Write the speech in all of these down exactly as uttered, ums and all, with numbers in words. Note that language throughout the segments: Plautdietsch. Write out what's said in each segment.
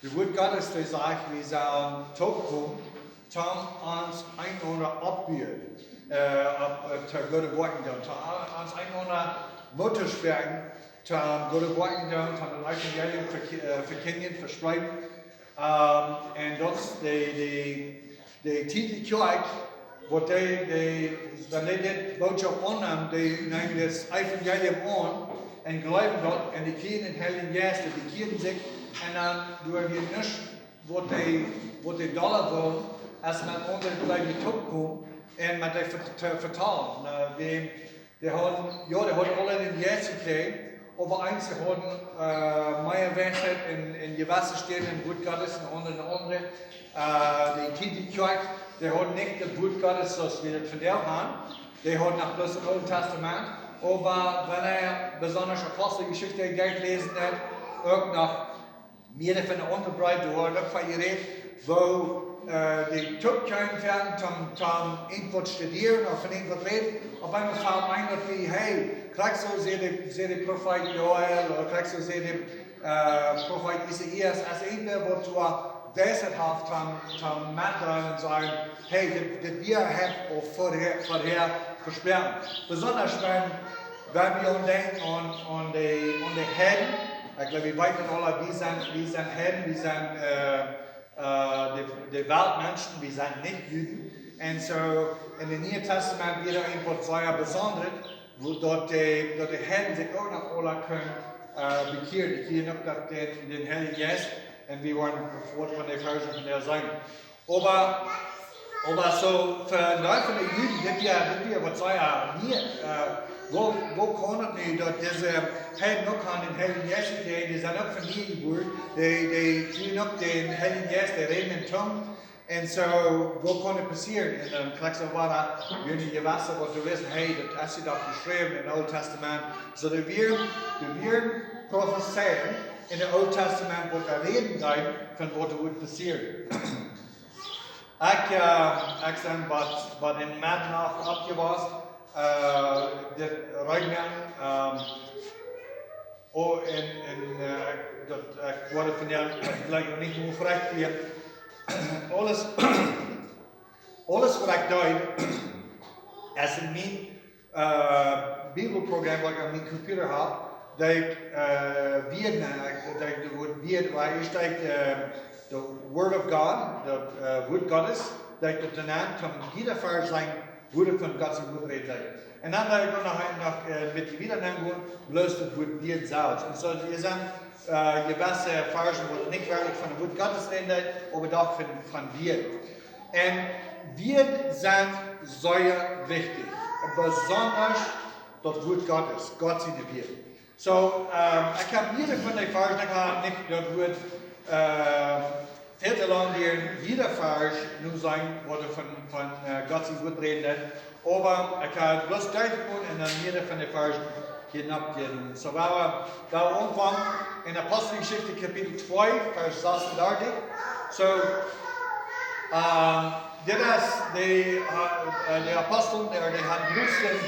De Wort Gottes, dee sajcht, wie sellen toopkomen, toom ons eenaunda oppbuen, äh, opp, äh, to goode Woakjen doonen, toom ons eenaunda Moot spräakjen, toom goode Woakjen doonen, toom daut Evangelium vekj-, äh, vekjindjen, vespreeden. Ähm, un daut es de, de, de Tiet, de Kjoakj, waut dee, dee, wan dee dit Bootschoft aunnämen, dee neemen daut Evangelium aun un jleewen daut un dee kjrieen dän Heiljen Jeist, dee bekjieren sikj un dan doa wia nuscht, waut dee, waut dee dolla wullen, aus met aundre Jleewje toopkomen un met dee ver-, to vetalen. Äh, dee, dee hauden, jo, dee hauden aule dän Jeist jekjräajen, oba eenje hauden, äh, mea Weisheit en, en jewesse Städen em Wort Gottes un aundre, aundre, äh, de Tiet, de Kjoakj, dee hauden nich daut Wort Gottes, soo aus wie daut vondoag haben. Dee hauden noch bloos daut Oole Tastament. Oba wan eena besonda Aposteljeschicht derchläsen deit, uk noch mea von de aundre Breeda, doa woat uk von jerät, woo, äh, dee toopkjeemen toom, toom irjentwaut studieren ooda von irjentwaut räden. Opp eemol felt eena daut wie, hey, krakjt soo säd de, säd de Profeet Joel, ooda krakjt soo säd de, äh, Profeet Isaias, aus irjentwäa waut doa Weisheit haft, toom, toom metdeelen un sajen, hey, dit, dit wia, haft aul verhäa, verhäa vesproaken. Besonda wan, wan wie aun denkjen aun, aun de, aun de Heiden. Ekj jleew, wie weeten aula, wie sent, wie sent Heiden, wie sent, äh, äh, de, de Weltmenschen, wie sent nich Juden. Un soo, en daut Niee Tastament wia irjentwaut sea Besondret, woo daut de, daut de Heiden sikj uk noch aula kunnen, äh, bekjieren. Dee kjrieen uk daut, dän, dän Heiljen Jeist. Un wie woaren waut von de Varschen vondoag seenen. Oba, oba soo, fa een Deel von de Juden, dit wia, dit wia waut sea, äh, woo, woo kaun daut nu, daut dise Heiden uk aun dän Heiljen Jeist jekjräajen, dee sent uk von nie jebuaren, dee, dee kjrieen uk dän Heiljen Jeist, dee räden en Tungen. Un soo, woo kaun daut passieren? Un dan kjrichst du wada, wan du jewast waut du weetst, hey, daut es je doch jeschräwen em Oole Tastament. Soo, doa wieren, doa wieren Profezeien en daut Oole Tastament, waut doa räden deeden von waut doa wudd passieren. Ekj, äh, ekj sie waut, waut en Mettenach oppjewossen, äh, dit Reinen, ähm, oh, en, en, äh, daut, ekj woa vondoag jlikj noch nich mea veleicht wia. Aules, aules waut ekj deed, es en mien äh, Bibelprogram, waut ekj opp mien Computer hab, daut ekj, äh, Wieed, äh, daut ekj daut Wuat Wieed, wua hia steit, äh, the Word of God, daut, äh, Wuat Gottes, daut ekj daut dan toom jieda Varsch sajen, woo daut von Gott sien Wuat rät. Un dan daut ekj noch, noch, äh, met dee wieda aungonen, bloos daut Wuat Wieed selfst. Un soo, hia sent, äh, jewesse Varschen, waut nich werkjlich von daut Wuat Gottes räden, oba doch von, von Wieed. Un Wieed sent sea wichtich, besonda daut Wuat Gottes, Gott sien Wieed. Soo, ähm, ekj hab jieda von dee Varschen, ekj hab nich daut Wuat, ähm, väl to lang hia, jieda Varsch nu sajen, waut doa von, von, äh, Gott sien Wuat räden deit. Oba ekj hab bloos Tiet jegonen un dan jieda von dee Varschen hia nopp jegonen. Soo, wie, wie aunfangen en Aposteljeschicht Kapitel twee, Varsch sasuntachtig. Soo, äh, dit es de, äh, de Apostel, dee, dee hauden bloos dän,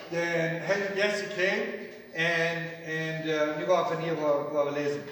dän Heiljen Jeist jekjräajen. Un, un, äh, nu woa wie hia, woa, woa wie läsen.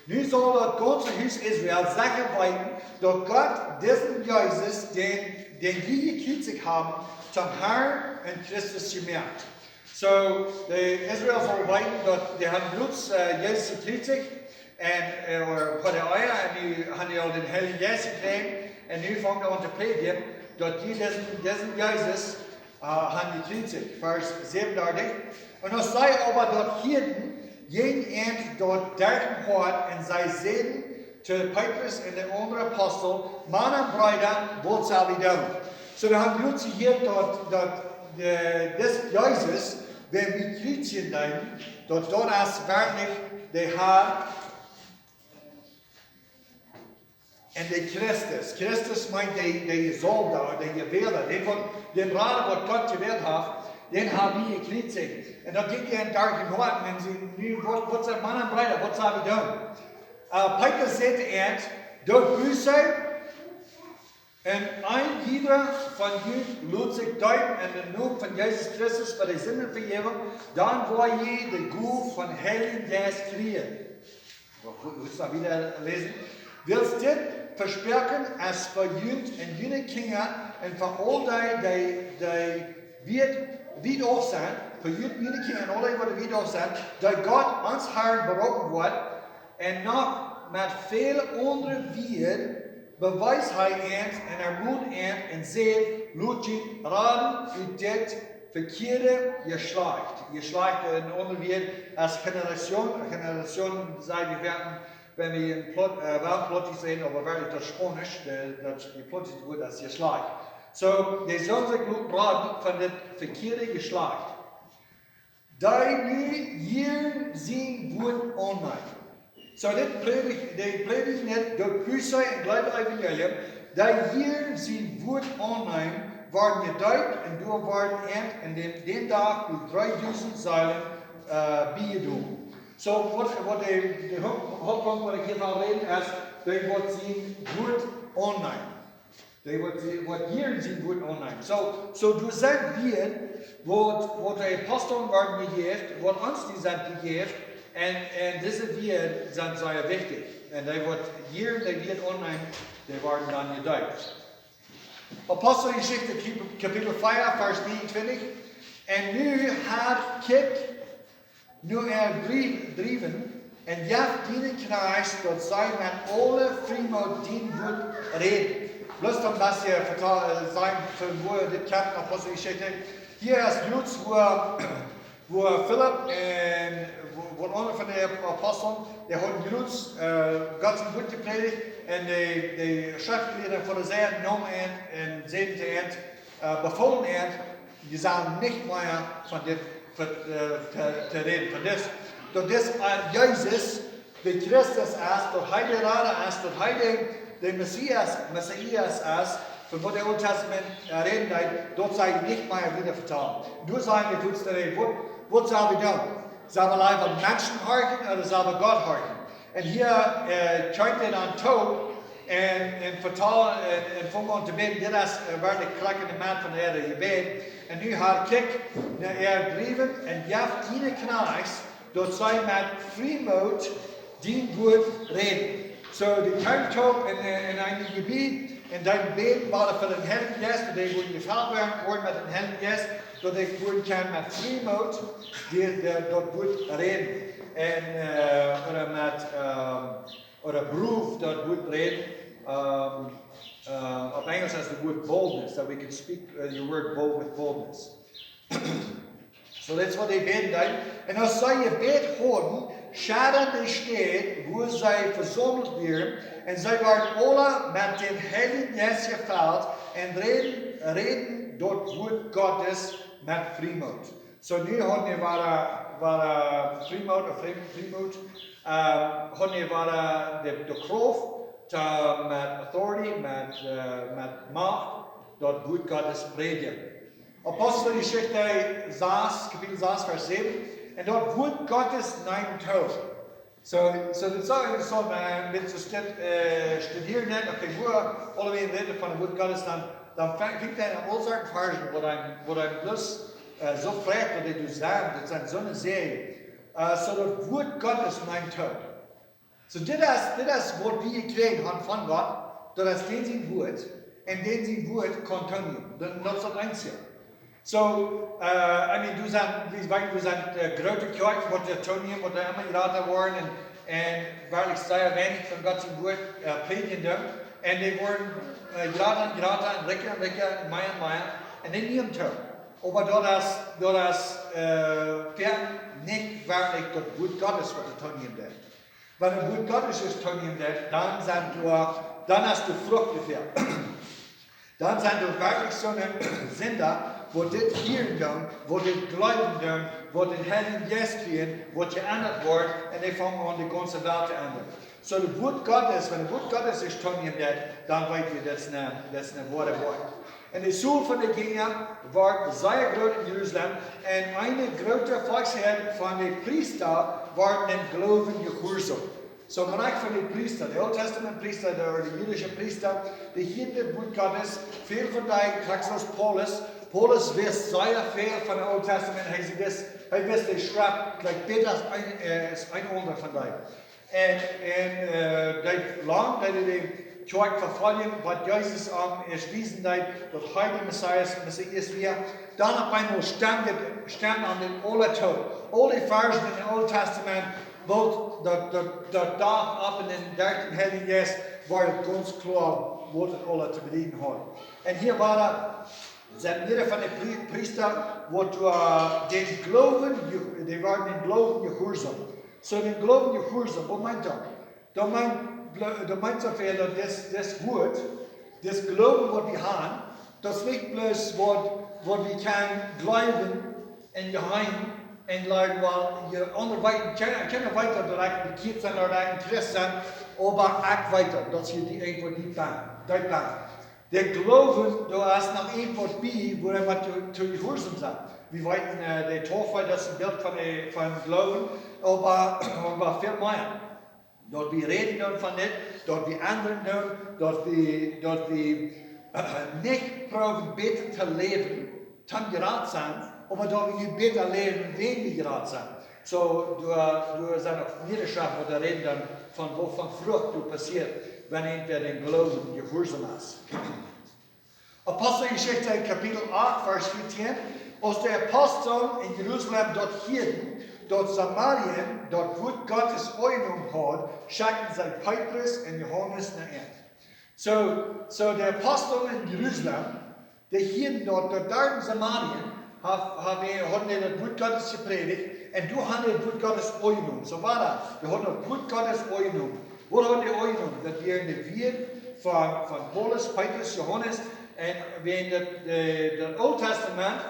Nu saul daut gaunze Hus Israel secha weeten, daut Gott disen Jesus, dän, dän jie jekjriezicht haben, toom Herr un Christus jemoakt. Soo, de Israel saul weeten, daut dee hauden bloos, äh, Jesus jekjriezicht, un, äh, ooda fa de Ea, un nu hauden dee aul dän Heiljen Jeist jekjräajen, un nu fangen dee aun to prädjen, daut dee disen, disen Jesus, äh, hauden jekjriezicht. Varsch sasuntachtig. Un aus see oba daut hieeden, jinkj an daut derch daut Hoat, un see säden to Petrus un de aundre Apostel: Mana un Breeda, waut sell wie doonen? Soo, dee hauden nu jehieet daut, daut, äh, dis Jesus, wäm wie jekjriezicht deeden, daut daut es werkjlich de Herr un de Christus. Christus meent de, de Jesaulwda, de Jewälda, dän waut, dän Rada waut Gott jewält haft, dän hab wie jekjriezicht. Un daut jinkj an derch daut Hoat, un see nu, waut, waut sent, Mana un Breeda, waut sell wie doonen? Äh, Petrus säd to an: Doot Buss, un een jieda von junt lot sikj deepen en dän Nomen von Jesus Christus fa de Sindenvejäwunk, dan woa jie de Gow vom Heiljen Jeist kjrieen. Woo, woo, woo sell wie daut läsen? Wiels dit Vespräakjen es fa junt un june Kjinja un fa aul dee, dee, dee wiet, wiet auf sent, fa junt un june Kjinja un aul dee, waut wiet auf sent, dee Gott, ons Herr, beroopen woat, un noch met väl aundre Wieed bewiest hee ons un ermont ons un säd: Lot junt raden ut dit vekjieede Jeschlajcht. Jeschlajcht, en aundre Wieed, es Generation. Generation, saj wie, wan wie en Plaut, äh, wan Plautdietsch räden, oba werkjlich daut Spaunisch, de, daut, de Plautdietsch Wuat es Jeschlajcht. Soo, dee sellen sikj loten raden von dit vekjieede Jeschlajcht, dee nu Herrn sien Wuat aunnemt. Soo, dit prädicht, dee prädicht nich daut Kjriz un jleewen Evangelium, dee Herrn sien Wuat aunnemt, woaren jedeept un doa woaren an, an dän, dän Dach dee dreedusent Seelen, äh, biejedonen. Soo, waut, waut de, de Haupt-, Hauptpunkt, waut ekj hia von räd, es, dee waut sien Wuat aunnemt. Dee waut, dee waut Herrn sien Wuat aunnemt. Soo, soo doa sent wie, waut, waut de Apostel wieren jejäft, waut ons dee sent jejäft, un, un dise Wieed sent sea wichtich. Un dee waut Herrn dee Wieed aunnemt, dee woaren dan jedeept. Aposteljeschicht, Kap-, Kapitel vea, Varsch neeunentwintich. Un nu, Herr, kjikj no äa Drie-, Driewen, un jeff diene Kjnajchts, daut see met aule Friemoot dien Wuat räden. Bloos om daut hia vetalen, äh, sennen, von wua dit kjemt, Aposteljeschicht. Hia es Jud, wua, wua Philip un wua, wua eena von de Apostel, dee hauden Jud, äh, Gott sien Wuat jeprädicht, un de, de Schreftjelieede un Farisäa neemen an un säden to an, äh, befoolen an, jie sellen nich mea von dit, von, äh, to, to räden, von dit. Daut dis, äh, Jesus de Christus es, daut hee de Rada es, daut hee de, de Messias, Messias es, von waut daut Oole Tastament, äh, räden deed, daut sell jie nich mea wieda vetalen. Nu sent wie fuaz to räden, waut, waut sell wie doonen? Sell wie leewa Menschen horchen ooda sell wie Gott horchen? Un hia, äh, kjeem hee dan toop un, un vetalen un, un funk aun to bäden. Dit es, äh, werkjlich krakjt enne Medd von äa Jebäd. Un nu, Herr, kjikj no äa Driewen un jeff diene Kjnajchts, daut see met Friemoot dien Wuat räden. Soo, dee kjeemen toop en, äh, en een Jebied, un dan bäden wie fa dän Heiljen Jeist, daut dee wudden jefelt woaren, woaren met dän Heiljen Jeist, daut dee wudden kjennen met Friemoot dee, dee, daut Wuat räden. Un, äh, ooda met, ähm, ooda brow daut Wuat räden. Ähm, äh, opp Enjlisch es daut Wuat boldness, that we can speak, uh, your word bold with boldness. Soo, daut es waut dee bäden deeden. Un aus see jebät hauden, schuddad de Staut, wua see vesaumelt wieren, un see wieren aula met dän Heiljen Jeist jefelt un räden, räden daut Wuat Gottes met Friemoot. Soo, nu hauden dee wada, wada Friemoot, ooda Friem-, Friemoot, ähm, hauden dee wada de, de Krauft, äh, met authority, met, äh, met Macht, daut Wuat Gottes prädjen. Aposteljeschicht sas, Kapitel sas, Varsch säwen. Un daut Wuat Gottes neem too. Soo, soo, daut es interessaunt, wan wie soo stit-, äh, studieren, nä, okay, wua aule Menschen räden von daut Wuat Gottes, dan, dan fa-, finjt eena aul soone Varschen, wua eena, wua eena bloos, äh, soo freit, daut dee doa sent, daut sent soone Säajen. Äh, soo daut Wuat Gottes neem too. Soo, dit es, dit es waut wie jekjräajen haben von Gott, daut es dän sien Wuat, un dän sien Wuat kaun toonemen. Dan, daut es daut eensje. Soo, äh, I mean, doa sent, wie weeten, doa sent, äh, groote Kjoakjen, waut doa toonemen, waut doa emma jrata woaren, un, un werkjlich sea weinich von Gott sien Wuat, äh, prädjen doonen. Un dee woaren, äh, jrata un jrata un rikja un rikja un mea un mea. Un dee nämen too. Oba daut es, daut es, äh, fa nich werkjlich daut Wuat Gottes, waut doa toonemen deit. Wan daut Wuat Gottes es toonemen deit, dan sent doa, dan es de Frucht doafäa. Dan sent doa werkjlich soone Sinda, waut dit hieren doonen, waut dit jleewen doonen, waut dän Heiljen Jeist kjrieen, waut jeendat woaren, un dee fangen aun, de gaunze Welt to endren. Soo, daut Wuat Gottes, wan daut Wuat Gottes es toonemen deit, dan weet wie, daut es een, daut es een woara Wieed. Un de Tol von de Jinja wort sea groot en Jerusalem, un eene groote Volkshäad von de Priesta worden dän Gloowen jehuarsaum. Soo, mau von de Priesta, de Oole Tastament Priesta, de, de jüdische Priesta, dee hieeden daut Wuat Gottes, väl von dee, krakjt soo aus Paulus. Paulus wist sea väl von daut Oole Tastament, hee wist, hee wist de Schreft, like, bäta aus een, äh, aus een aundra von dee. un, un, äh, deed lang, deed hee de Kjoakj vefoljen, waut Jesus am ieescht wiesen deed, daut hee de Messias, Messias wia. Dan opp eemol stemd et, stemd aun dän aula too. Aul de Varschen em Oolen Tastament, waut daut, daut, daut doa opp en dän, derch dän Heiljen Jeist, wort et gaunz kloa, waut et aula to bedieden haud. Un hia wieren, sent mearere von de Pri-, Priesta, waut, äh, dän Gloowen, je-, dee wieren dän Gloowen jehuarsom. Soo dän Gloowen jehuarsom, waut meent daut? Daut meent, daut meent soo väl, daut dit, dit Wuat, dit Gloowen, waut wie haben, daut es nich bloos waut, waut wie kjennen jleewen en jeheim un jleewen, wiels je aundre weeten, kjeena, kjeena weet, daut ekj bekjieet sie, daut ekj een Christ sie, oba ekj weet daut, daut es hia dee eent, waut dee bent, dee bent. De Gloowen, doa es noch eent waut bie, wua wie to, to jehuarsom sent. Wie weeten, äh, de Taufe, daut es een Bilt von de, von Gloowen, oba, oba väl mea. Daut wie räden doonen von dit, daut wie endren doonen, daut wie, daut wie, äh, nich proowen bäta to läwen, toom jerat sennen, oba daut wie nu bäta läwen, wan wie jerat sent. Soo, doa, doa sent uk mearere Schreft, waut doa räden doonen von waut von Frucht doa passieet, wan eena dän Gloowen jehuarsom es. Aposteljeschicht Kapitel acht, Varsch vieetieen. Aus de Apostel en Jerusalem daut hieeden, daut Samarien daut Wuat Gottes aunjenomen haud, schekjten see Petrus un Johanes no an. Soo, soo de Apostel en Jerusalem, dee hieeden daut, daut doa en Samarien, ha-, ha-, hauden dee daut Wuat Gottes jeprädicht, un doa hauden dee daut Wuat Gottes aunjenomen. Soo wia daut, dee hauden daut Wuat Gottes aunjenomen. Waut hauden dee aunjenomen? Daut wieren de Wieed von, von Paulus, Petrus, Johanes, un wan daut, äh, daut Oole Tastament,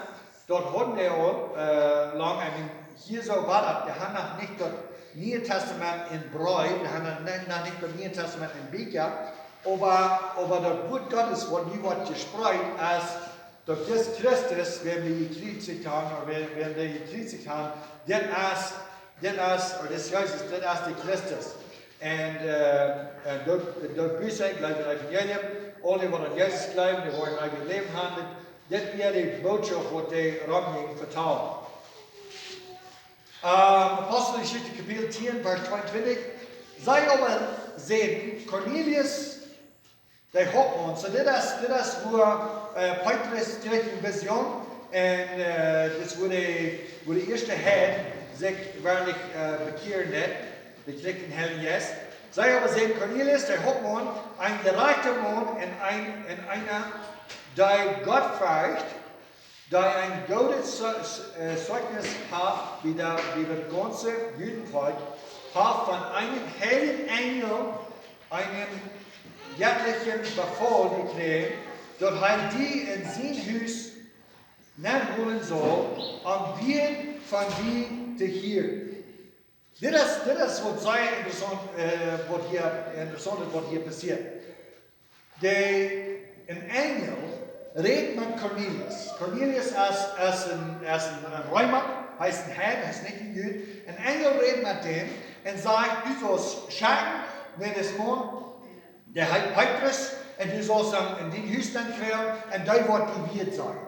daut hauden dee aul, äh, lang, I mean, hia soo wia daut, dee hauden noch nich daut Niee Tastament en Briew, dee hauden noch, noch nich daut Niee Tastament en Bieekja, oba, oba daut Wuat Gottes, waut nu woat jespreet, es daut Jesus Christus, wäm wie jekjriezicht haben, ooda wäm, wäm dee jekjriezicht haben, dit es, dit es, ooda dit es Jesus, dit es de Christus. Un, äh, un daut, daut Buße, jleewen aun daut Evangelium, aule waut aun Jesus jleewen, dee woaren eewjet Läwen haben. Dit, dit wia de Bootschoft, waut dee romjinkj vetalen. Ähm, Aposteljeschicht Kapitel tieen, Varsch tweeuntwintich. See oba säden, Kornelius, de Hauptmaun, soo dit es, dit es wua, äh, Petrus kjrieech eene Vision un, äh, dit es wua de, wua de ieeschte Heid sikj werkjlich, äh, bekjieren deed, dee kjrieech dän Heiljen Jeist. See oba säden, Kornelius, de Hauptmaun, een jerajchta Maun un een, un eena, dee Gott fercht, dee een goodet Ze-, Ze-, äh, Zeichnis haft bie de, bie daut gaunze Judenvolkj, haft von eenen heiljen Enjel eenen jettlichen Befaul jekjräajen, daut hee die en sien Hus nenholen saul, om Wieed von die to hieren. Dit es, dit es waut sea interessaunt, äh, waut hia, interessaunt es, waut hia passieet. De, een Enjel rät met Kornelius. Kornelius es, es een, es een, een Reema, hee es een Heid, hee es nich een Jud. Een Enjel rät met dän un sajcht, du saust schekjen no dän Maun, dee heet Petrus, un du saust am en dien Hus nenn kjrieen, un dee woat die Wieed sajen.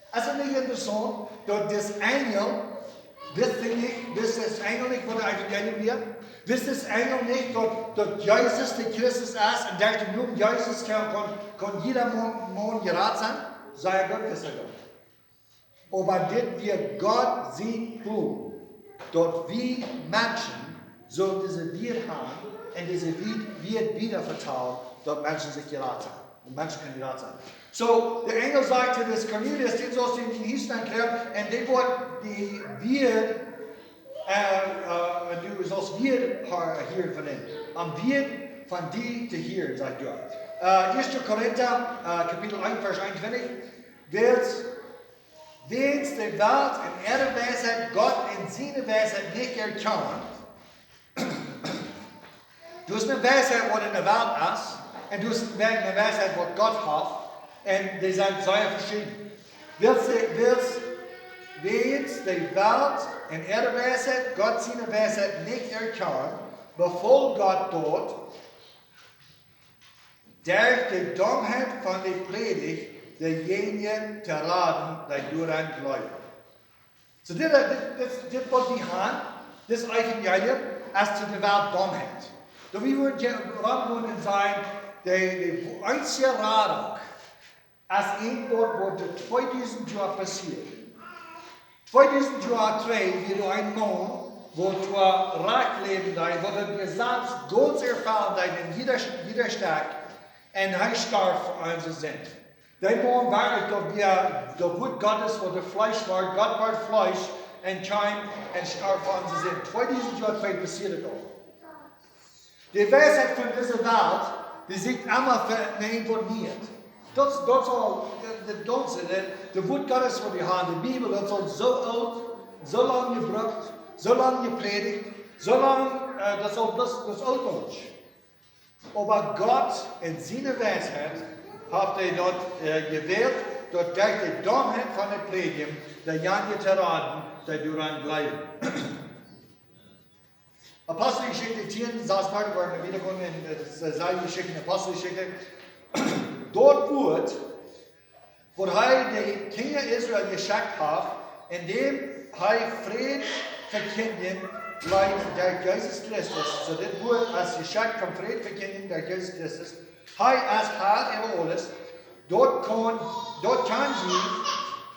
Es et nich interessaunt, daut dis Enjel, wist hee nich, wist dis Enjel nich, waut daut Evangelium wia? Wist dis Enjel nich, daut, daut Jesus de Christus es, un derch dän Nomen Jesus kaun, kaun, kaun jieda Maun, Maun jerat sennen? Sea goot wist hee daut. Oba dit wia Gott sien Plon, daut wie Menschen sullen dise Wieed haben un dise Wieed, Wieed wieda vetalen, daut Menschen sikj jerat sent. Un Menschen kjennen jerat sennen. Soo, de Enjel sajcht to dis Kornelius, dän saust du en dien Hus nenn kjrieen, un dee woat die Wieed, äh, äh, un du saust Wieed ha-, hieren von am. Om Wieed von die to hieren, sajcht hee. Äh, ieeschte Korinta, äh, Kapitel eent, Varsch eenuntwintich. Wiels, wiels de Welt en äare Weisheit Gott en siene Weisheit nich erkjanen, du hast eene Weisheit, waut en de Welt es, un du hast eene Weisheit, waut Gott haft, un dee sent sea veschieden. Wiels, wiels, wiels de Welt en äare Weisheit Gott siene Weisheit nich erkjanen, befool Gott daut, derch de Domheit von de Prädicht, dejanje to raden, dee doaraun jleewen. Soo, dit, dit, dit, dit waut wie haben, dit Evangelium, Aus to de Welt Domheit. Daut wie wudden hia romgonen un sajen, de, de eensje Radunk es een Wuat, waut tweedusent Joa passieet. Tweedusent Joa trigj wia doa een Maun, waut doa rajcht läwen deed, waut daut Jesaz gaunz erfellen deed en jieda, jieda Stekj, un hee storf fa onse Sind. Dee Maun wia daut, wia daut Wuat Gottes, waut Fleesch wort, Gott wort Fleesch un kjeem un storf fa onse Sind. Tweedusent Joa trigj passieet daut aul. De Weisheit von dise Welt, dee sieekjt emma fa een Wuat Nieet. Daut, daut es aul de, de Donse, de, de Wuat Gottes, waut wie haben, de Bibel, daut es aul soo oolt, soo lang jebrukt, soo lang jeprädicht, soo lang, äh, daut es aul, daut, daut es oolt. Oba Gott en siene Weisheit haft hee daut, äh, jewält, daut derch de Domheit von daut Prädjen, dee jane to raden, dee doaraun jleewen. Aposteljeschicht tieen, sas, woa wie wieda gonen en, äh, daut es, äh, selwje Jeschicht, Aposteljeschicht. Daut Wuat, waut hee de Kjinja Israel jeschekjt haft, endäm hee Fräd vekjindjen leet derch Jesus Christus. Soo dit Wuat es jeschekjt toom Fräd vekjindjen derch Jesus Christus. Hee es Har äwa aules. Daut kaun, daut kaun jie,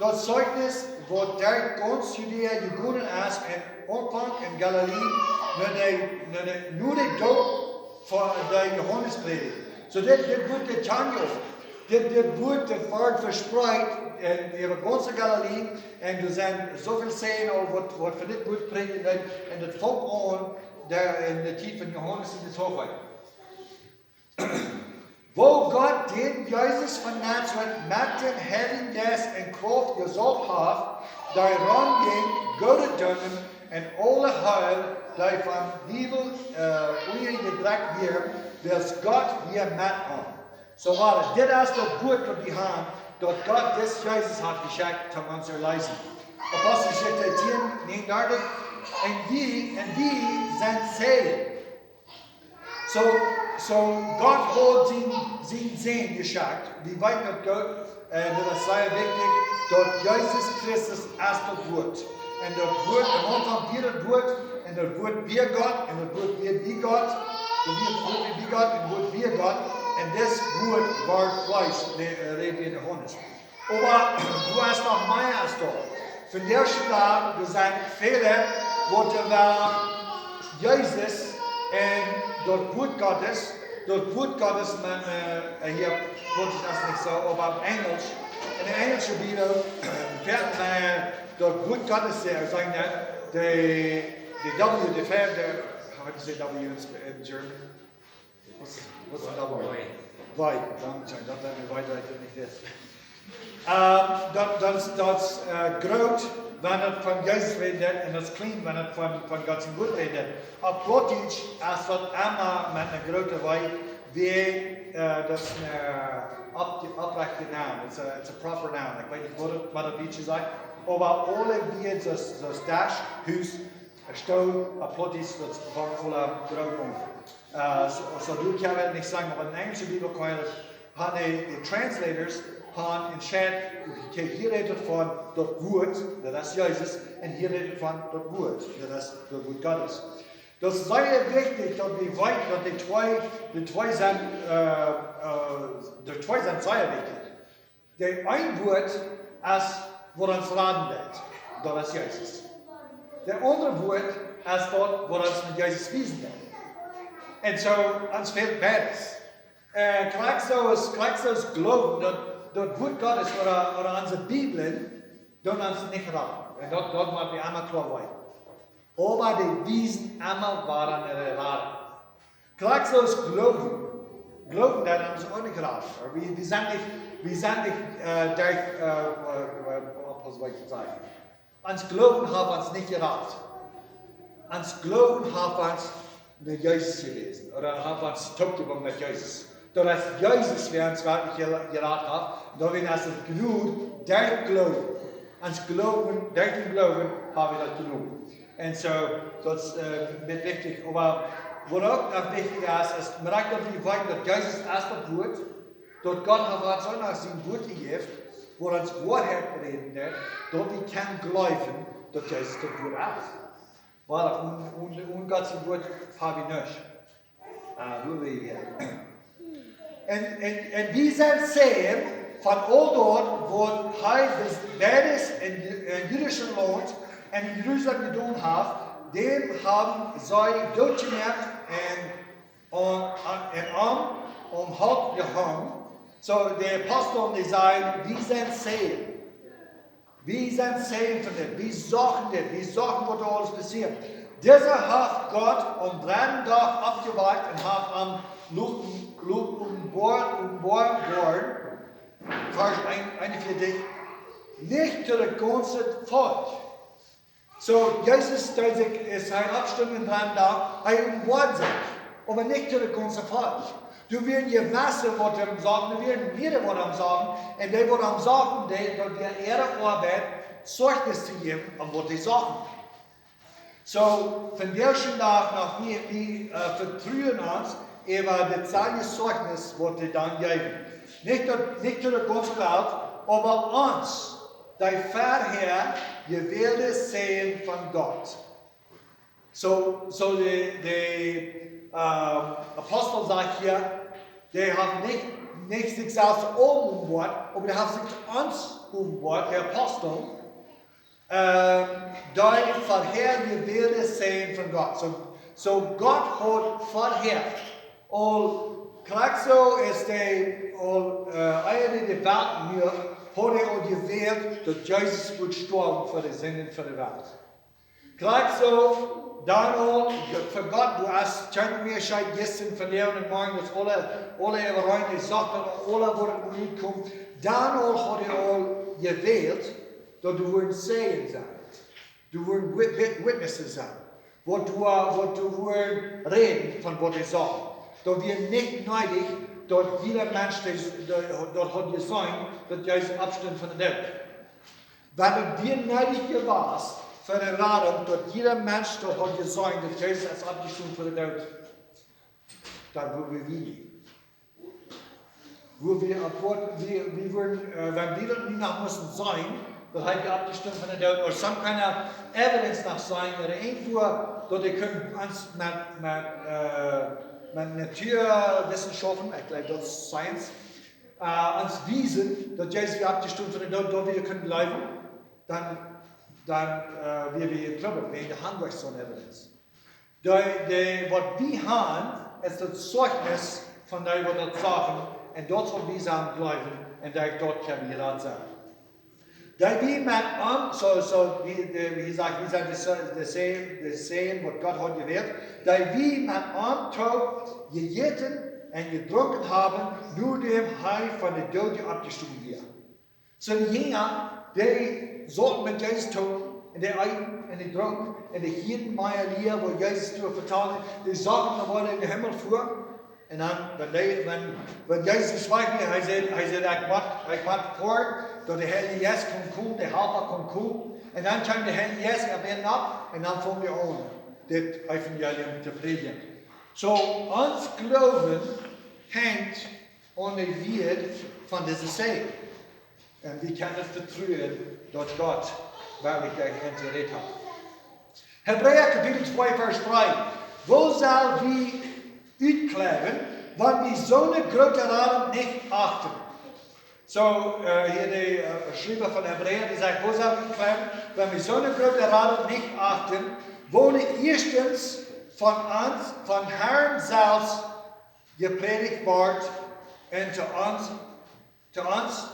daut Zeichnis, waut derch gaunz Judäa jegonen es, em Aunfank en Galiläa, no de, no de, no de Doop von de Johanes prädicht. Soo dit, dit Wuat, dit kaun jie uk. Dit, dit Wuat, dit wort vespreit en, en de gaunze Galiläa. Un doa sent soo väl Zeijen aul, waut, waut von dit Wuat prädjen deeden. Un daut funk aun doa en de Tiet von Johanes de Deepa. Woo Gott dän Jesus von Nazaret met dän Heiljen Jeist un Krauft jesauft haft, dee romjinkj Goodet doonen un aule heeld, dee von Diewel, äh, unjajedrekjt wieren, wiels Gott wia met am. Soo wia dit, dit es daut Wuat, daut wie haben, daut Gott disen Jesus haft jeschekjt toom ons erleesen. Aposteljeschicht tieen, näajenundartich. Un wie, un wie sent Zeijen. Soo, soo Gott haud sien, sien Sän jeschekjt. Wie weeten daut goot, äh, daut es sea wichtich, daut Jesus Christus es daut Wuat. Un daut Wuat, em Aunfank wia daut Wuat, un daut Wuat wia Gott, un daut Wuat wia bie Gott, daut Wuat wia bie Gott, un daut Wuat wia Gott, un dit Wuat wort Fleesch, äh, rät wie en Johanes. Oba doa es noch mea aus daut. Vondoag dän Dach, doa sent väle, waut doa Jesus un daut Wuat Gottes, daut Wuat Gottes, mau, äh, hia, Wuat es nich soo, oba opp Enjlisch, en de enjlische Bibel, äh, woat, äh, daut Wuat Gottes, äh, sajen daut, de, de W, de vierde, how do you say W in, in German? Waut, waut es daut? Wee. Wee, dankscheen, daut haud ekj wee, daut ekj daut nich wist. Ähm, daut, daut, daut, äh, groot, wan et von Jesus rät, un daut kjlien, wan et von, von Gott sien Wuat rät. Opp Plautdietsch es daut emma met een grootet W, wie, äh, daut es een, äh, opp-, opprechte Noun, it's a, it's a proper noun. Ekj weet nich, waut et, waut et Dietsch sajcht, oba aule Wieed, soo, soo Desch, Hus, Stool, opp Plautdietsch, daut es von aule groot. Äh, soo, soo doo ekj daut nich sajen, oba en de enjlische Bibel kaun jie daut, haben de, de translators haben entscheiden, okay, hia rät et von daut Wuat, daut es Jesus, un hia rät et von daut Wuat, daut es daut Wuat Gottes. Daut es sea wichtich, daut wie weeten, daut dee twee, dee twee sent, äh, äh, dee twee sent sea wichtich. Daut eene Wuat es, waut ons raden deit, daut es Jesus. Daut aundre Wuat es daut, waut ons no Jesus wiesen deit. Un soo, ons fält beides. Äh, krakjt soo aus, krakjt soo aus Gloowen, daut, daut Wuat Gottes ooda, ooda onse Bibeln, doonen ons nich raden. Un daut, daut mott wie emma kloa weeten. Oba dee wiesen emma, wua wie raden. Krakjt soo aus Gloowen. Gloowen deit ons uk nich raden. Wie, wie sent nich, wie sent nich, äh, derch, äh, äh, äh, waut saul ekj sajen? Ons Gloowen haft ons nich jerat. Ons Gloowen haft ons no Jesus jewäsen. Ooda haft ons toopjebungen met Jesus. Daut es Jesus, wäa ons werkjlich jera-, jerat haft. Un daut wie ons daut Gloowen, derch Gloowen. Ons Gloowen, derch dän Gloowen haben wie daut Gloowen. Un soo, daut es, äh, nich wichtich. Oba waut uk noch wichtich es, es, mau daut wie weeten, daut Jesus es daut Wuat, daut Gott haft ons uk noch sien Wuat jejäft, waut ons Woarheit räden deit, daut wie kjennen jleewen, daut Jesus daut Wuat es. Wada, un, un, un Gott sien Wort hab ekj nuscht. Ah, woo wie hia. Un, un, un wie sent Zeijen von aul daut waut hee beides en, en jüdische Launt un en Jerusalem jedonen haft, dän haben see dootjemoakt un, un, un am om Holt jehongen. Soo, de Apostel, dee säden, wie sent Zeijen. Wie sent Zeijen von dit. Wie sagen dit. Wie sagen, waut doa aules passieet. Dise haft Gott aum dredden Dach oppjewakjt un haft am loten, loten openboa-, openboa woaren. Varsch een, eenunvieetich. Nich to daut gaunze Volkj. Soo, Jesus, dee sikj, es hee oppjestonen aum dredden Dach, hee openboad sikj. Oba nich to daut gaunze Volkj. Doa wieren jewesse, waut am sagen, doa wieren mearere, waut am sagen. Un dee, waut am sagen, dee, daut wia äare Oabeit, Zeichnis to jäwen aun waut dee sagen. Soo, vondoag dän Dach noch, wie, wie, äh, vetruen ons äwa daut selwje Zeichnis, waut dee dan jäwen. Nich daut, nich to de gaunze Welt, oba ons, dee verhäa jewälde Zeijen von Gott. Soo, soo de, de, äh, Apostel sajcht hia, dee haft nich, nich sikj selfst openboat, oba dee haft sikj ons openboat, de Apostel, äh, dee verhäa jewälde Zeijen von Gott. Soo, soo Gott haud verhäa aul, krakjt soo aus dee aul, äh, ea dee de Welt muak, haud hee aul jewält, daut Jesus wudd stoawen fa de Sinden von de Welt. Krakjt soo, dan aul, fa Gott, doa es kjeen Unjascheet jistren, vondoag un morjen, daut aule, aule äwareen, dee sajen, aule woaren utkomen. Dan aul haud hee aul jewält, daut doa wudden Zeijen sennen. Doa wudden Wit-, Wit-, Witnesses sennen. Waut doa, waut doa wudden räden von waut hee sach. Daut wia nich needich, daut jieda Mensch, dee, dee, daut haud jeseenen, daut Jesus oppstunt von de Doot. Wan daut wia needich jewast fa de Radunk, daut jieda Mensch daut haud jeseenen, daut Jesus es oppjestonen von de Doot, dan wudden wie, wudden wie, äh, wudden, äh, wan wie daut nu noch musten seenen, daut hee wia oppjestonen von de Doot, or some kind of evidence noch seenen, ooda irjentwoo, daut wie kunnen ons met, met, äh, met Naturwissenschaften, ekj jleew daut es Science, äh, ons wiesen, daut Jesus wia oppjestonen von de Doot, daut wie kunnen jleewen, dan, dan, äh, wia wie en Trubbel, wäajen dee hauden nich soon evidence. Dee, dee, waut wie haben, es daut Zeichnis von dee, waut daut sagen, un daut saul wie aun jleewen, un derch daut kjenn wie jerat sennen. Dee wie met am, soo, soo, wie, dee, wie sajcht, wie sent de, de Zeijen, de Zeijen, waut Gott haud jewält, dee wie met am toop jejäten un jedrunken haben, nodäm hee von de Doot oppjestonen wia. Soo de Jinja, dee sauten met Jesus toop, un dee eeten, un dee drunken, un dee hieeden mea Lia, waut Jesus doa vetald, dee sagen, daut hee en dän Himmel fua. Un dan, wan dee, wan, wan Jesus wajch wia, hee säd, hee säd, ekj mott, ekj mott foaren, daut de Heilje Jeist kaun komen, de Halpa kaun komen. Un dan kjeem de Heilje Jeist opp an nopp, un dan fungen wie aun, dit Evangelium to prädjen. Soo, ons Gloowen henjt aun de Wieed von dise Zeijen. Un wie kjennen vetruen, daut Gott werkjlich derch an jerät haft. Hebräa Kapitel twee, Varsch dree. Woo sell wie utkjleiwen, wan wie soone groote Radunk nich achten? Soo, äh, hia de, äh, Schriewa von Hebräa, dee sajcht, woo sell wie utkjleiwen, wan wie soone groote Radunk nich achten, woone ieeschtens von ons, vom Herrn selfst jeprädicht wort un to ons, to ons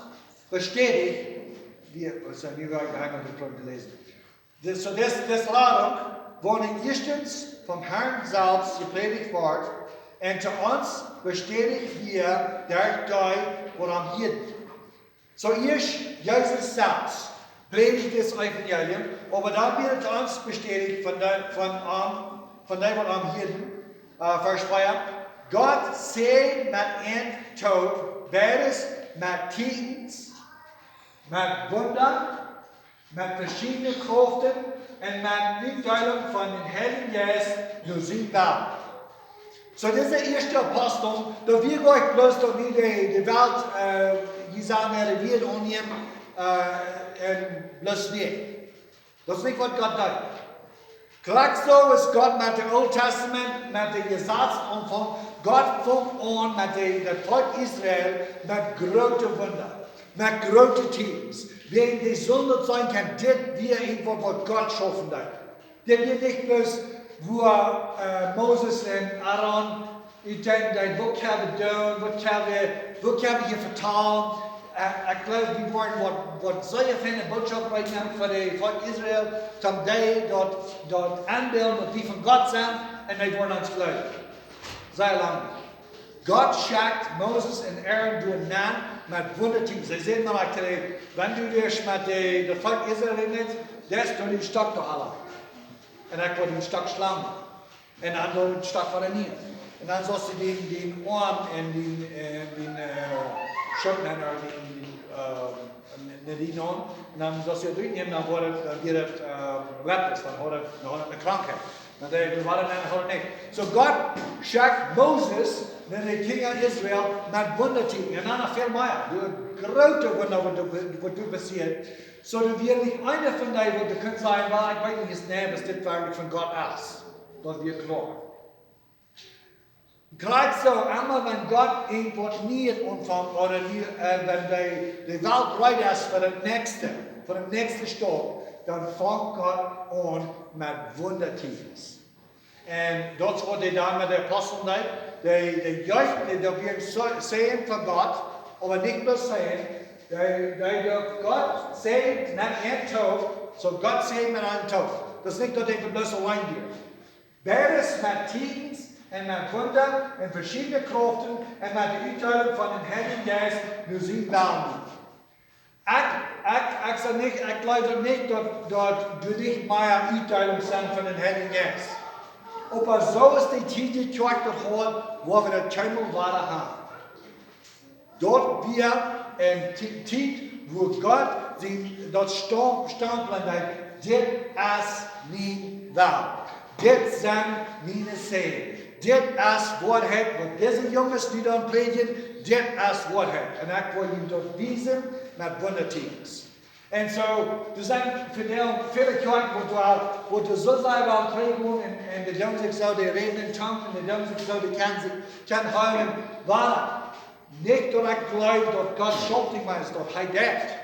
bestädicht, wie, soo, nu woa ekj noch eemol de Punkt läsen. Dis, soo dis, dis Radunk, woone ieeschtens vom Herrn selfst jeprädicht wort un to ons bestädicht wia derch dee, waut am hieeden. Soo ieescht Jesus selfst prädicht daut Evangelium, oba dan wort ons bestädicht von dee, von, ähm, von dee, waut am hieeden, äh, Varsch vea. Gott säd met an toop, beides met Tieekjens, met Wunda, met veschiedne Kraften un met Utdeelunk von dän Heiljen Jeist no sien Wellen. Soo, dise ieeschte Apostel, daut wia nich bloos daut wie de, de Welt, äh, hia sent, de Welt aunjäwen, äh, un bloos nich. Daut es nich, waut Gott deed. Krakjt soo es Gott met daut Oole Tastament, met daut Jesaz aunfangen. Gott funk aun met de, daut Volkj Israel met groote Wunda, met groote Teakjens. Wäajen dee sullen daut seenen kjennen, dit wia irjentwaut, waut Gott schaufen deed. Dit wia nich bloos, woo, äh, Moses un Aaron, ekj denkj, denkj, waut kjenn wie doonen, waut kjenn wie, waut kjenn wie hia vetalen? Äh, ekj jleew, wie woaren waut, waut sea feine Bootschoft reed nämen fa daut Volkj Israel, om dee daut, daut aunbillen, daut wie von Gott sent, un dee woaren ons jleewen. Sea lang. Gott schekjt Moses un Aaron doa nenn met Wundateakjens. See säden mau, ekj jleew, wan du doa met de, daut Volkj Israel räden deist, dan doo dän Stock doa hoolen. Un ekj wull dän Stock schlagen. Un dan doo dän Stock wada nieen. Un dan sust du dän, dän Oarm un dän, äh, dän, äh, Schulda un dän, dän, äh, ne, ne, dän Oarm. Un dan sust du daut utnämen, dan woat et, dan woat et, äh, Lepes, dan haft et, dan haft et eene Krankheit. Dan dee, dee wia dan, haft et nich. Soo Gott schekjt Moses no de Kjinja Israel met Wundateakjens. Un dan noch väl mea. Doa groote Wunda, waut doa, waut doa passieet. Soo doa wia nich eena von dee, waut doa kunn sajen, well, ekj weet nich, es, nä, waut dit werkjlich von Gott es. Daut wia kloa. Krakjt soo, emma wan Gott irjentwaut Niees aunfangt, ooda nu, äh, wan de, de Welt reed es fa daut näakjste, fa daut näakjste Staup, dan fangt Gott aun met Wundateakjens. Un daut es waut hee dan met de Apostel deed. Dee, dee jeef, dee, daut wia een Ze-, Säajen von Gott, oba nich bloos Säajen. Dee, dee, daut Gott säajent met an too, soo Gott säajent met an too. Daut es nich daut hee bloos auleen wia. Beides met Teakjens un met Wunda un veschiedne Kraften un met de Utdeelunk von dän Heiljen Jeist no sienen Wellen. Ekj, ekj, ekj saj nich, ekj jleew nich daut, daut doa nich mea Utdeelunk sent von dän Heiljen Jeist. Oba soo aus de Tiet jekjoakt haud, woa wie daut kjeenmol wada haben. Daut wia eene Ti-, Tiet, wua Gott sien, daut Staum-, Stamplen deed, dit es mien Wellen. Dit sent miene Säajen. Dit es Woarheit, waut dise Junges, dee dan prädjen, dit es Woarheit. Un ekj well junt daut wiesen met Wundateakjens. Un soo, doa sent väl, väl Kjoakjen, waut doa, waut doa soo sea wellen prädjen un, un dee doonen sikj soo, dee räden en Tungen, un dee doonen sikj soo, dee kjennen sikj, kjennen heelen, oba nich daut ekj jleew daut Gott schultich es, daut hee deit.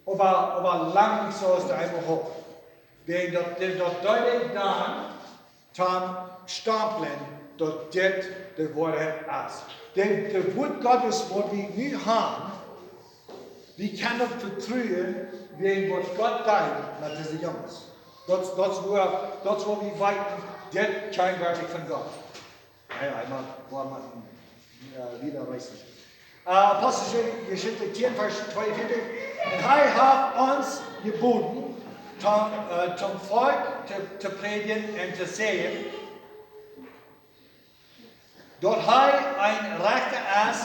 Oba, oba lang nich soo aus dee eemol haud. Wäajen daut, daut, daut deed hee dan, toom stamplen, daut dit de Woarheit es. De, de Wuat Gottes, waut wie nu haben, wie kjennen daut vetruen, wäajen waut Gott deed met dise Junges. Daut, daut es woo, daut es woo wie weeten, dit kjemt werkjlich von Gott. Nä, eemol, woo mau, äh, wieda reisen. Äh, Aposteljeschicht tieen, Varsch tweeunvieetich. Un hee haft ons jebooden, toom, äh, toom Volkj to, to prädjen un to sajen, daut hee een Rechta es,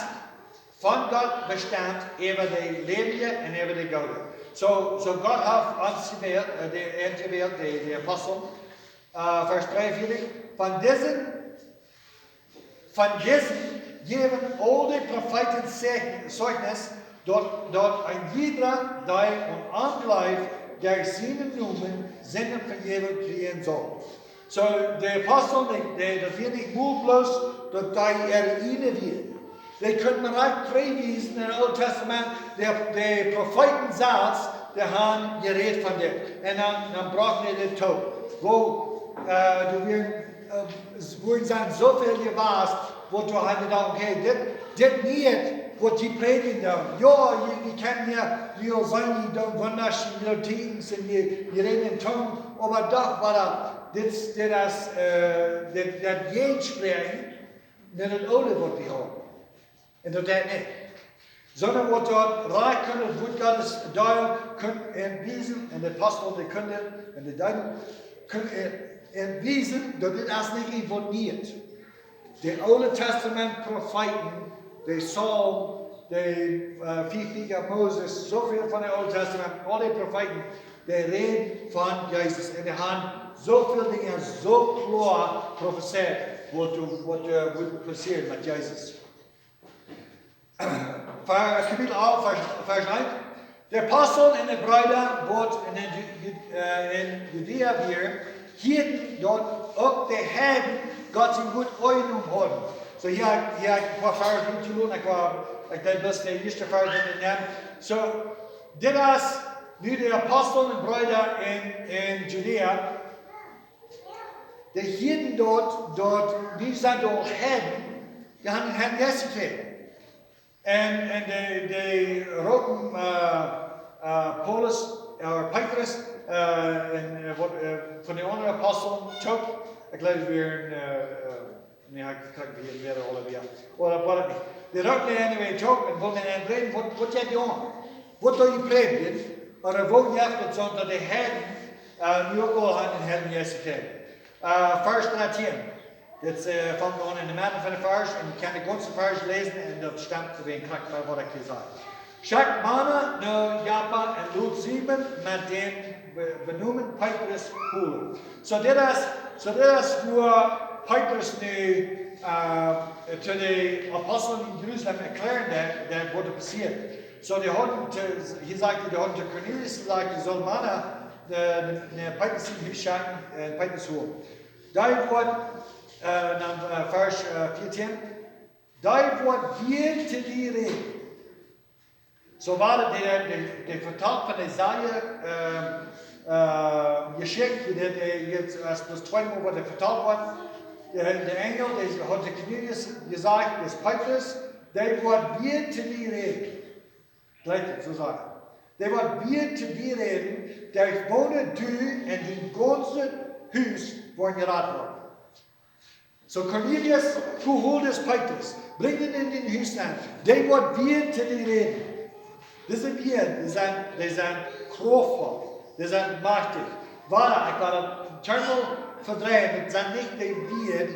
von Gott bestemt, äwa de Läwendje un äwa de Doode. Soo, soo Gott haft ons jewält, äh, de, jewält, de, de Apostel, äh, Varsch dreeunvieetich, von disen Von disen jäwen aul de Profeeten Zeich-, Zeichnis, daut, daut een jieda, dee aun am jleeft, derch sienen Nomen Sindenvejäwunk kjrieen saul. Soo, de Apostel, dee, dee, daut wia nich mau bloos, daut dee äare ieejne wieren. Dee kunnen mau rajcht trigj wiesen en daut Oole Tastament, de, de Profeeten selfst, dee haben jerät von dit. Un dan, dan brochten dee dit too. Woo, äh, doa wieren, äh, es wieren soo väl jewast, waut doa hauden jedocht, okay, dit, dit nich, waut dee prädjen dan. Jo, jie, jie kjennen hia, jie sent, jie doonen wundascheen, jie doonen Teakjens un jie, jie räden en Tungen, oba doch wia dit, dit es, äh, dit, dit jäajenspräakjent, daut es daut Oole, waut wie haben. Un daut deit nich. Sonda waut daut rajcht kunn, daut Wuat Gottes doa kunn en wiesen, un de Apostel, dee kunnen, un de Deiden kunnen en, en wiesen, daut dit es nich irjentwaut Niees. De Oole Tastament Profeeten, de Psalm, de, äh, fief Bieekja Moses, soo väl von daut Oole Tastament, aul de Profeeten, dee räden von Jesus. Un dee haben soo väl Dinja soo kloa profezeit, waut, waut, äh, woat passieren met Jesus. Ver-, Kapitel acht, Varsch, Varsch eent. De Apostel un de Breeda, waut en Ju-, Ju-, äh, en Judäa wieren, Hia daut uk de Heiden Gott sien Wuat aunjenomen hauden. Soo, hia, hia een poa Varsch utjelot, ekj well, ekj deed bloos de ieeschte Varsch nämen. Soo, dit es nu de Apostel un Breeda en, en Judäa. De Heiden doa, doa, dee sent aul Heiden, dee haben Heiden Jeist jekjräajen. Un, un dee, dee roopen, äh, äh, Paulus, äh, Petrus, äh, un, äh, waut, äh, von de aundre Apostel uk. Ekj jleew, wie, äh, äh, nä, ekj, ekj, wie, wie aule wia. Ooda waut nich. Dee roopen dän aundren uk un wullen am froagen: Waut, waut jeit hia aun? Waut doo jie prädjen? Ooda woo jeit daut soo, daut de Heiden, äh, nu uk aul aun dän Heiljen Jeist komen? Äh, Varsch dartieen. Dit, äh, fangt aun enne Medd von dän Varsch un ekj kaun dän gaunzen Varsch läsen un daut stemt to dän Charakta, waut ekj hia saj. Schekjt Mana no Joppa un lot Simon met dän be-, benomen Petrus holen. Soo dit es, soo dit es woo Petrus nu, äh, to de Apostel en Jerusalem erkjläaren deed, deed waut doa passieet. Soo dee hauden to, hia sajcht hee, dee hauden to Kornelius jesajcht, dee sull Mana, äh, no Petrus sien Hus schekjen un Petrus holen. Dee woat, äh, dan, äh, Varsch, äh, vieetieen. Dee woat wada to die räden. Soo wia daut de, de, de Vetal von Jesaja, ähm, äh, Jeschicht, dee, dee, jie, aus daut tweede Mol woat vetalt worden. De, de Enjel, dee haud to Kornelius jesajcht, daut Petrus, dee woat wada to die räden. Jlikj, soo sajcht hee. Dee woat wada to die räden, derch woone du un dien gaunzet Hus woaren jerat woaren. Soo Kornelius, du holst Petrus, brinj am en dien Hus nenn, dee woat wada to die räden. Dise Wieed, dee sent, dee sent kraftvoll, dee sent majchtich. Wada, ekj woa daut kjeenmol vedreien, daut sent nich de Wieed,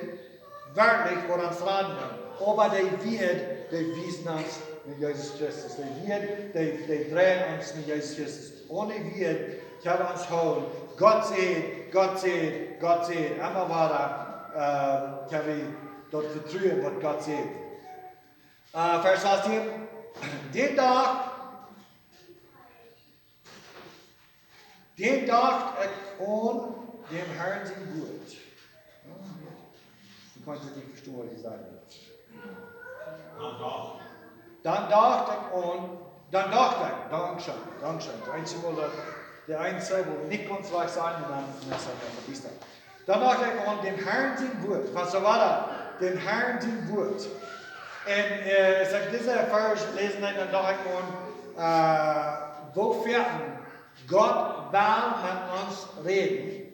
werkjlich, waut ons raden doonen. Oba de Wieed, dee wiesen ons no Jesus Christus. De Wieed, dee, dee dreien ons no Jesus Christus. Onen Wieed kjenn wie ons hoolen. Gott sajcht, Gott sajcht, Gott sajcht. Emma wada, äh, kjenn wie daut vetruen, waut Gott sajcht. Äh, Varsch sastieen. Dän Dach, dän Dach docht ekj aun dän Herrn sien Wuat. Ekj kaun daut nich vestonen, waut hee sajcht. Dan docht ekj aun, dan docht ekj, dankscheen, dankscheen. De eensje, de eensje, wua wie nich gaunz rajcht sent, un dan, dan sent wie vebie. Dan docht ekj aun dän Herrn sien Wuat. Waut soo wia daut? Dän Herrn sien Wuat. Un, äh, aus ekj dise Varsch läsen deed, dan docht ekj aun, äh, woo foaken Gott well met ons räden.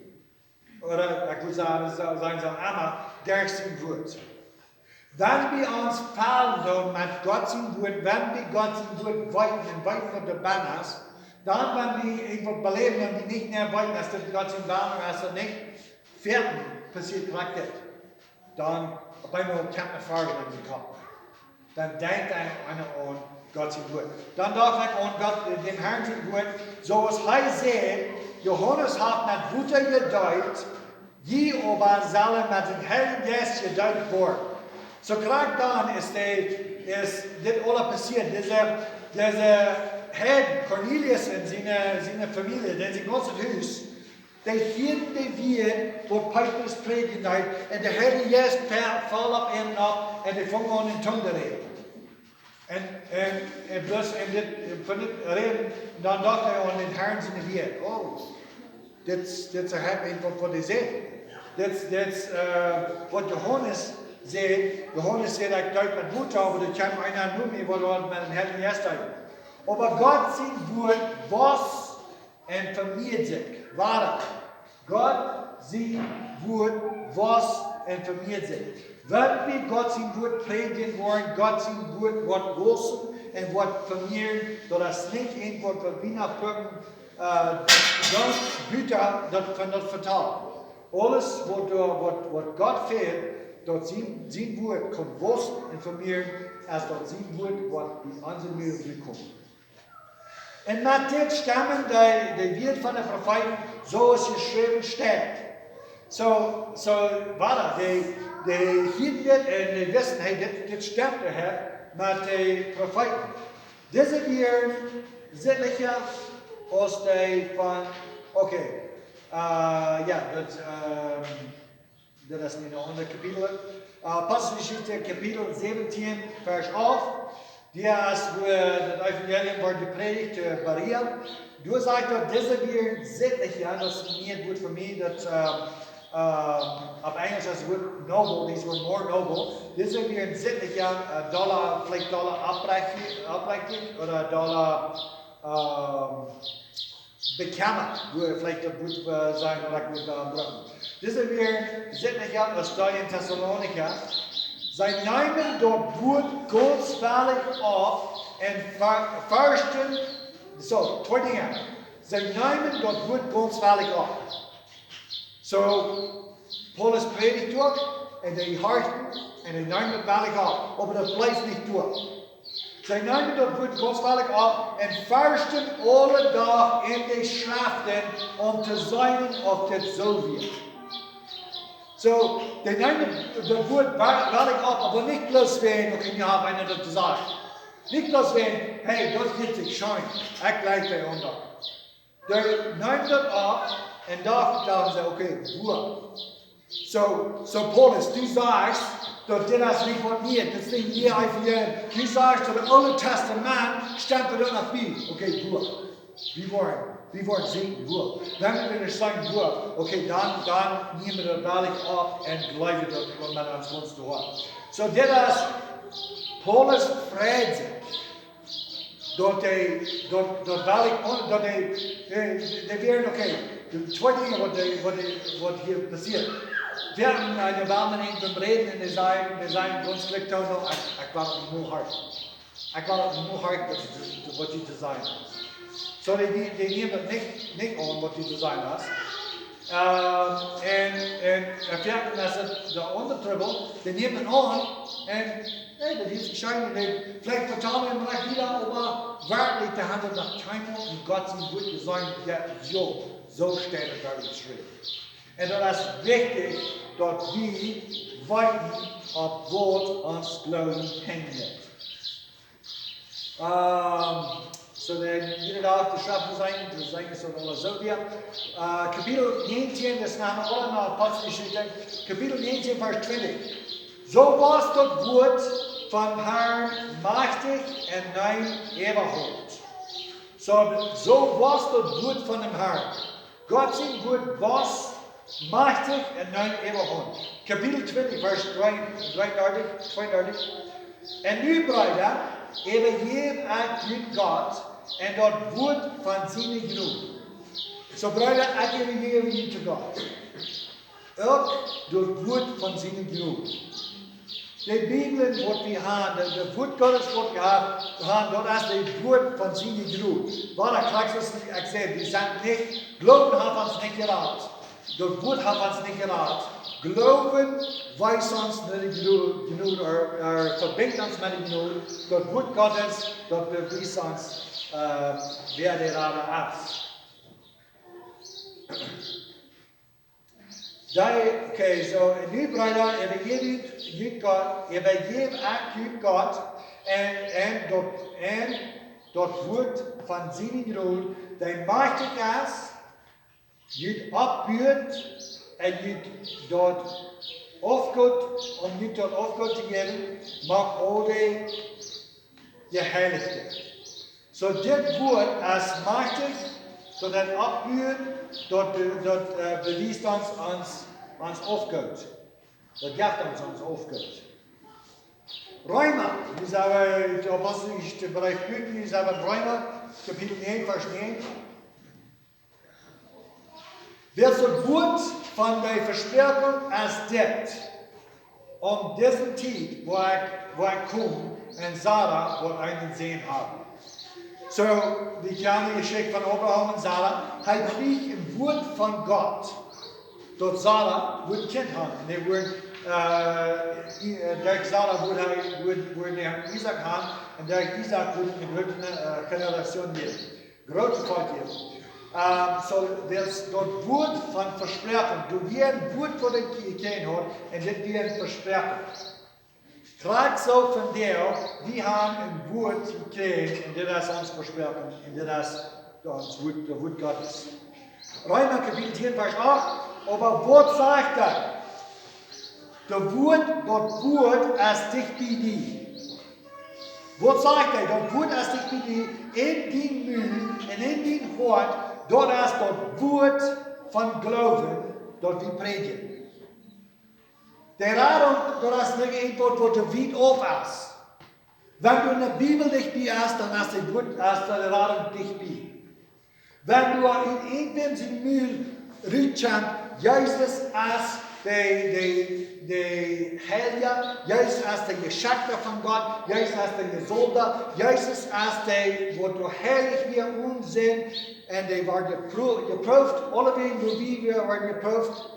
Ooda ekj wudd sajen, sajen, sajen, emma, derch sien Wuat. Wan wie ons fellen doonen met Gott sien Wuat, wan wie Gott sien Wuat weeten un weeten, waut doa bennen es, dan, wan wie irjentwaut beläwen, wan wie nich mea weeten, es dit Gott sien Wellen, es daut nich, foaken passieet krakjt dit. Dan opp eemol kjemt een Varsch en dän Kopp. Dan denkjt eena aun Gott sien Wuat. Dan docht ekj aun Gott, äh, dän Herrn sien Wuat, soo aus hee sajcht, Johanes haft met Wota jedeept, jie oba sellen met dän Heiljen Jeist jedeept woaren. Soo krakjt dan es de, es dit aula passieet. Dise, dise Heiden, Cornelius un siene, siene Famielje, dän sien gaunzet Hus, dee hieeden de Wieed, waut Petrus prädjen deed, un de Heilje Jeist fe-, foll opp an nopp, un dee fungen aun en Tungen to räden. Un, un, un bloos en dit, von dit räden, dan docht hee aun dän Herrn siene Wieed. Oh, dit, dit es waut hee sajcht. Dit, dit, äh, waut Johanes sajcht, Johanes sajcht, ekj deep met Wota, oba doa kjemt eena no mie, waut woat met dän Heiljen Jeist deepen. Oba Gott sien Wuat wos un vemieed sikj. Wada, Gott sien Wuat wos un vemieed sikj. Wan wie Gott sien Wuat prädjen woaren, Gott sien Wuat woat wausen un woat vemieren, daut es nich irjentwaut, waut wie no proowen, äh, dan buta daut, von daut vetalen. Aules waut doa, waut, waut Gott fält, daut sien, sien Wuat kaun wausen un vemieren, es daut sien Wuat woat bie ons en Mul komen. Un met dit stemmen de, de Wieed von de Profeeten, soo aus jeschräwen steit. Soo, soo wia daut, dee, dee hieeden dit un dee wisten, hey, dit, dit stemt, Herr, met de Profeeten. Dise wieren sittlicha aus dee von, okay, Äh, jo, daut, ähm, daut es nu een aundret Kapitel. Äh, Aposteljeschicht Kapitel säwentieen, Varsch alf. Doa es, wua daut Evangelium woat jeprädicht, äh, Berea. Doa sajcht daut, dise wieren sittlich, jo, daut es een Wuat fa mie, daut, äh, äh, opp Enjlisch es daut Wuat noble, these were more noble. Dise wieren sittlich, jo, äh, dolla, veleicht dolla oprechticht, oprechticht, ooda dolla, ähm, bekjemmat, wua veleicht daut Wuat, äh, sennen, waut ekj wudd, äh, brucken. Dise wieren sittlich aus dee en Tessalonich. See neemen daut Wuat gaunz wellich opp un ver-, verschten, soo, twee Dinja. See neemen daut Wuat gaunz wellich opp. Soo, Paulus prädicht doa un dee horchten un dee neemen daut wellich opp, oba daut bleef nich doa. See neemen daut Wuat gaunz wellich opp un forschten aule Doag en de Schreften, om to seenen, auf dit soo wia. Soo, dee neemen daut Wuat wel-, wellich opp, oba nich bloos wäajen, okay, nu haft eena daut jesajcht. Nich bloos wäajen, hey, daut jeit sikj scheen, ekj jlikj dee aundre. Dee neemen daut opp un dochten, dochten see, okay, wua? Soo, soo Paulus, du sajchst, daut dit es nich waut mie, daut es nich mie Evangelium. Du sajchst, daut daut Oole Tastament stemt doa noch bie. Okay, wua? Wie woaren, wie woaren seenen, wua? Wan wie nich seenen, wua? Okay, dan, dan näm wie daut wellich opp un jleew daut, waut met ons ons doa. Soo, dit es, Paulus freit sikj. Daut dee, daut, daut wellich, daut dee, äh, dee wieren, okay, de twee Dinja waut dee, waut dee, waut hia passieet. Wie haben eene Welt met een Räden un dee säden, dee säden, ons klikjt daut noch, ekj, ekj well daut nich horchen. Ekj well daut nich horchen, daut, daut, waut du to sajen hast. Soo, dee, dee, dee nämen daut nich, nich aun, waut du to sajen hast. Ähm, un, un, un veleicht es daut de aundre Trubbel, dee nämen aun, un, hey, daut es scheen, un veleicht vetalen wie mau wieda, oba werkjlich, dee haben noch kjeenmol en Gott sien Wuat jeseenen, daut soo, soo steit et doa jeschräwen. Un daut es wichtich, daut wie weeten, opp waut ons Gloowen henjt. Ähm, soo, dan jieda Dach de Schreft seenen, de seenen soo aule soo wia. Äh, Kapitel näajentieen, daut es noch emol en Aposteljeschicht, Kapitel näajentieen, Varsch twintich. Soo wia daut Wuat vom Harn majchtich un neem Äwahaunt. Soo, soo wia daut Wuat vom Harn. Gott sien Wuat wia majchtich un neem Äwahaunt. Kapitel twintich, Varsch dree-, dreeundartich, tweeundartich. Un nu, Breeda, äwajäw ekj junt Gott un daut Wuat von siene Jnod. Soo, Breeda, ekj äwajäw junt Gott. Uk daut Wuat von siene Jnod. De Bibel, waut wie haben, de, de Wuat Gottes, waut wie haben, haben, daut es de Wuat von siene Jnod. Wua de Christus, ekj saj, wie sent nich, Gloowen haft ons nich jerat. Daut Wuat haft ons nich jerat. Gloowen wiest ons no de Jnod, Jnod, äh, äh, vebinjt ons met de Jnod. Daut Wuat Gottes, daut bewiest ons, äh, wäa de Rada es. Dee, okay, soo, un nu, Breeda, äwajäw junt Gott, äwajäw ekj junt Gott, un, un daut, un daut Wuat von siene Jnod, dee majchtich es, junt oppbuen, un junt daut Aufgoot, om junt daut Aufgoot to jäwen, mank aul de Jeheilichte. Soo, dit Wuat es majchtich, daut et oppbuen, daut be-, daut, äh, bewiest ons, ons, ons Aufgoot. Daut jeft ons ons Aufgoot. Reema, wie sent wie, de Apostel es de Bericht, wie sent wie Reema, Kapitel näajen, Varsch näajen. Wiels daut Wuat von de Vespräakjunk es dit: Om dise Tiet woa ekj, woa ekj komen un Sara woat eenen Sän haben. Soo, wie kjanen de Jeschicht von Abraham un Sara. Hee kjrieech een Wuat von Gott, daut Sara wudd een Kjint haben. Un dee wudd, äh, I-, äh, derch Sara wudd hee, wudd, wudd hee Isaak haben. Un derch Isaak wudd eene groote, äh, Generation jäwen. Groote Volkj jäwen. Ähm, soo, daut, daut Wuat von Vespräakjunk, du wia een Wuat, waut hee jekjräajen haud, un dit wia een Vespräakjunk. Krakjt soo vondoag, wie haben een Wuat jekjräajen, un dit es ons Vespräakjunk, un dit es ons Wuat, daut Wuat Gottes. Reema Kapitel tieen, Varsch acht. Oba waut sajcht hee? Daut Wuat, daut Wuat es dicht bie die. Waut sajcht hee? Daut Wuat es dicht bie die, en dien Mul un en dien Hoat, daut es daut Wuat von Gloowen, daut wie prädjen. De Radunk, daut es nich eent waut, waut wiet auf es. Wan du en de Bibel dicht bie best, dan es de Wuat, es de Radunk dicht bie. Wan du en irjentwäm sien Mul rutkjemst, Jesus es de, de, de Heilja, Jesus es de Jeschekjta von Gott, Jesus es de Jesolda, Jesus es de, waut doa heilich wia un Sind, un dee wort jepro-, jeprooft, aulawäajen, woo wie wia, wort jeprooft,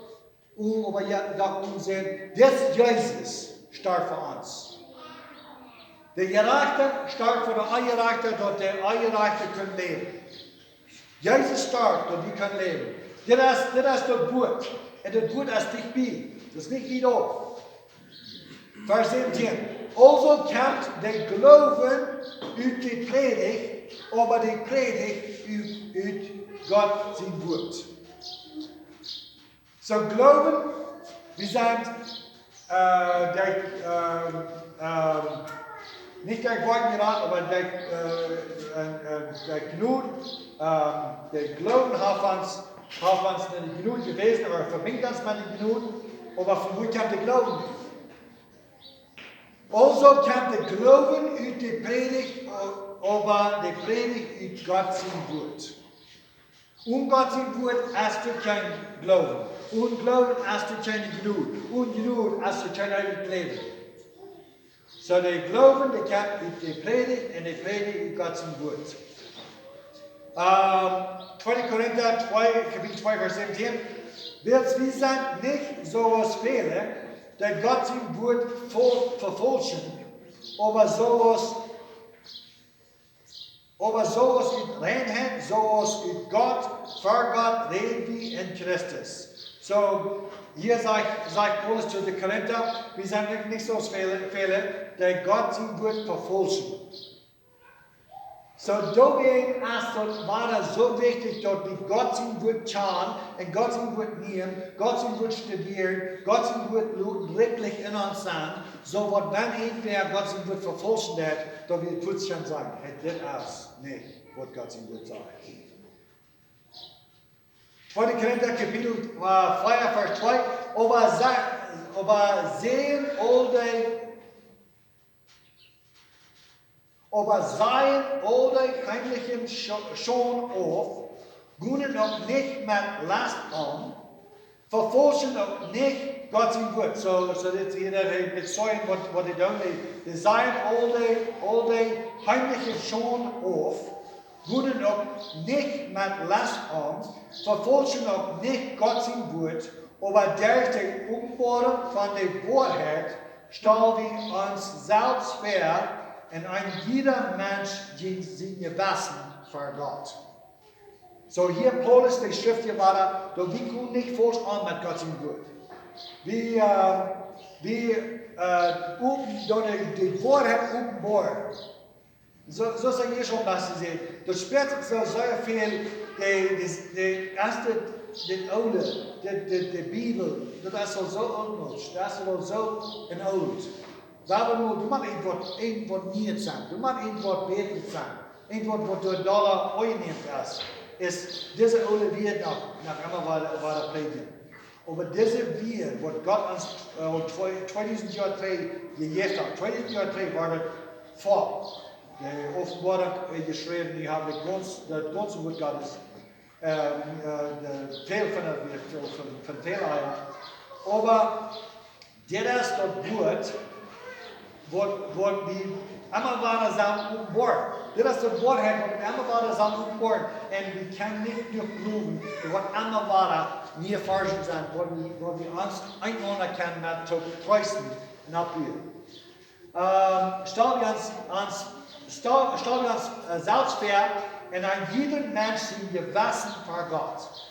un oba jo, doch un Sind, dis Jesus storf fa ons. De Jerajchta storf fa de Onjerajchta, daut de Onjerajchta kunn läwen. Jesus storf, daut wie kunnen läwen. Dit es, dit es daut Wuat. Un daut Wuat es dicht bie. Daut es nich wiet auf. Varsch säwentieen. Aulsoo kjemt de Gloowen ut de Prädicht, oba de Prädicht ut, ut Gott sien Wuat. Soo, Gloowen, wie sent, äh, de, ähm, ähm, nich de Woakjen jerat, oba de, äh, äh, äh, de Jnod, ähm, de Gloowen haft ons, haft ons ne Jnod jewast, oba vebinjt ons met de Jnod, oba von wua kjemt de Gloowen? Aulsoo kjemt de Gloowen ut de Prädicht, o-, oba de Prädicht ut Gott sien Wuat. Onen Gott sien Wuat es doa kjeen Gloowen. Onen Gloowen es doa kjeene Jnod. Onen Jnod es doa kjeen eewjet Läwen. Soo de Gloowen, dee kjemt ut de Prädicht un de Prädicht ut Gott sien Wuat. Ähm, tweede Korinta twee, Kapitel twee, Varsch säwentieen. Wiels wie sent nich soo aus väle, dee Gott sien Wuat vefol-, vefaulschen, oba soo aus oba soo aus ut Reinheit, soo aus ut Gott, ver Gott räd wie en Christus. Soo, hia sajcht, sajcht Paulus to de Korinta, wie sent nich, nich soo aus väle, väle, dee Gott sien Wuat vefaulschen. Soo, doawäajen es daut wada soo wichtich, daut wie Gott sien Wuat kjanen un Gott sien Wuat nämen, Gott sien Wuat studieren, Gott sien Wuat loten rikjlich en ons sennen, soo daut wan irjentwäa Gott sien Wuat vefaulschen deit, daut wie daut fuaz kjennen sajen: Hey, dit es nich waut Gott sien Wuat sajcht. Tweede Korinta Kapitel, äh, vea, Varsch twee. Oba sa-, oba sajen aul dee, oba sajen aul dee heimliche Scho-, Schaund auf, gonen uk nich met Lest om, vefaulschen uk nich Gott sien Wuat. Soo, soo dit hia, daut hee met sajen waut, waut dee doonen, dee, dee sajen aul dee, aul dee heimliche Schaund auf, gonen uk nich met Lest om, vefaulschen uk nich Gott sien Wuat, oba derch de Openboarunk von de Woarheit stal wie ons selfst väa un een jieda Mensch dee sien Jewessen ver Gott. Soo hia Paulus, dee schrift hia wada, daut wie gonen nich faulsch om met Gott sien Wuat. Wie, äh, wie, äh, open-, daut de, de Woarheit openboaren. Soo, soo aus ekj ieescht aul best jesajcht, daut späat sikj soo sea väl, de, de, de ieeschte, de oole, de, de, de Bibel, daut es aul soo oolt, daut es aul soo oolt. Wie haben nu, doa mott irjentwaut, irjentwaut Nieet sennen, doa mott irjentwaut Bätret sennen, irjentwaut, waut doa dolla aunjenämt es, es dise oole Wieed noch, noch emma wada, wada prädjen. Oba dise Wieed, waut Gott ons, äh, aul twee-, tweedusent Joa trigj jejäft haft, tweedusent Joa trigj wort et fa de Openboarunk, äh, jeschräwen, dee haben de gaunz-, daut gaunze Wuat Gottes, ähm, äh, de, väl von daut Wuat, väl von, von väl Eia. Oba dit es daut Wuat, waut, waut wie emma wada sellen openboaren. Dit es de Woarheit, waut wie emma wada sellen openboaren. Un wie kjennen nich jenuach jleewen, daut woat emma wada mea Varschen sennen, waut wie, waut wie ons eenaunda kjennen met to treesten un oppbuen. Ähm, stal wie ons, ons, stal, stal wie ons, äh, selfst väa un een jieda Mensch sien Jewessen ver Gott.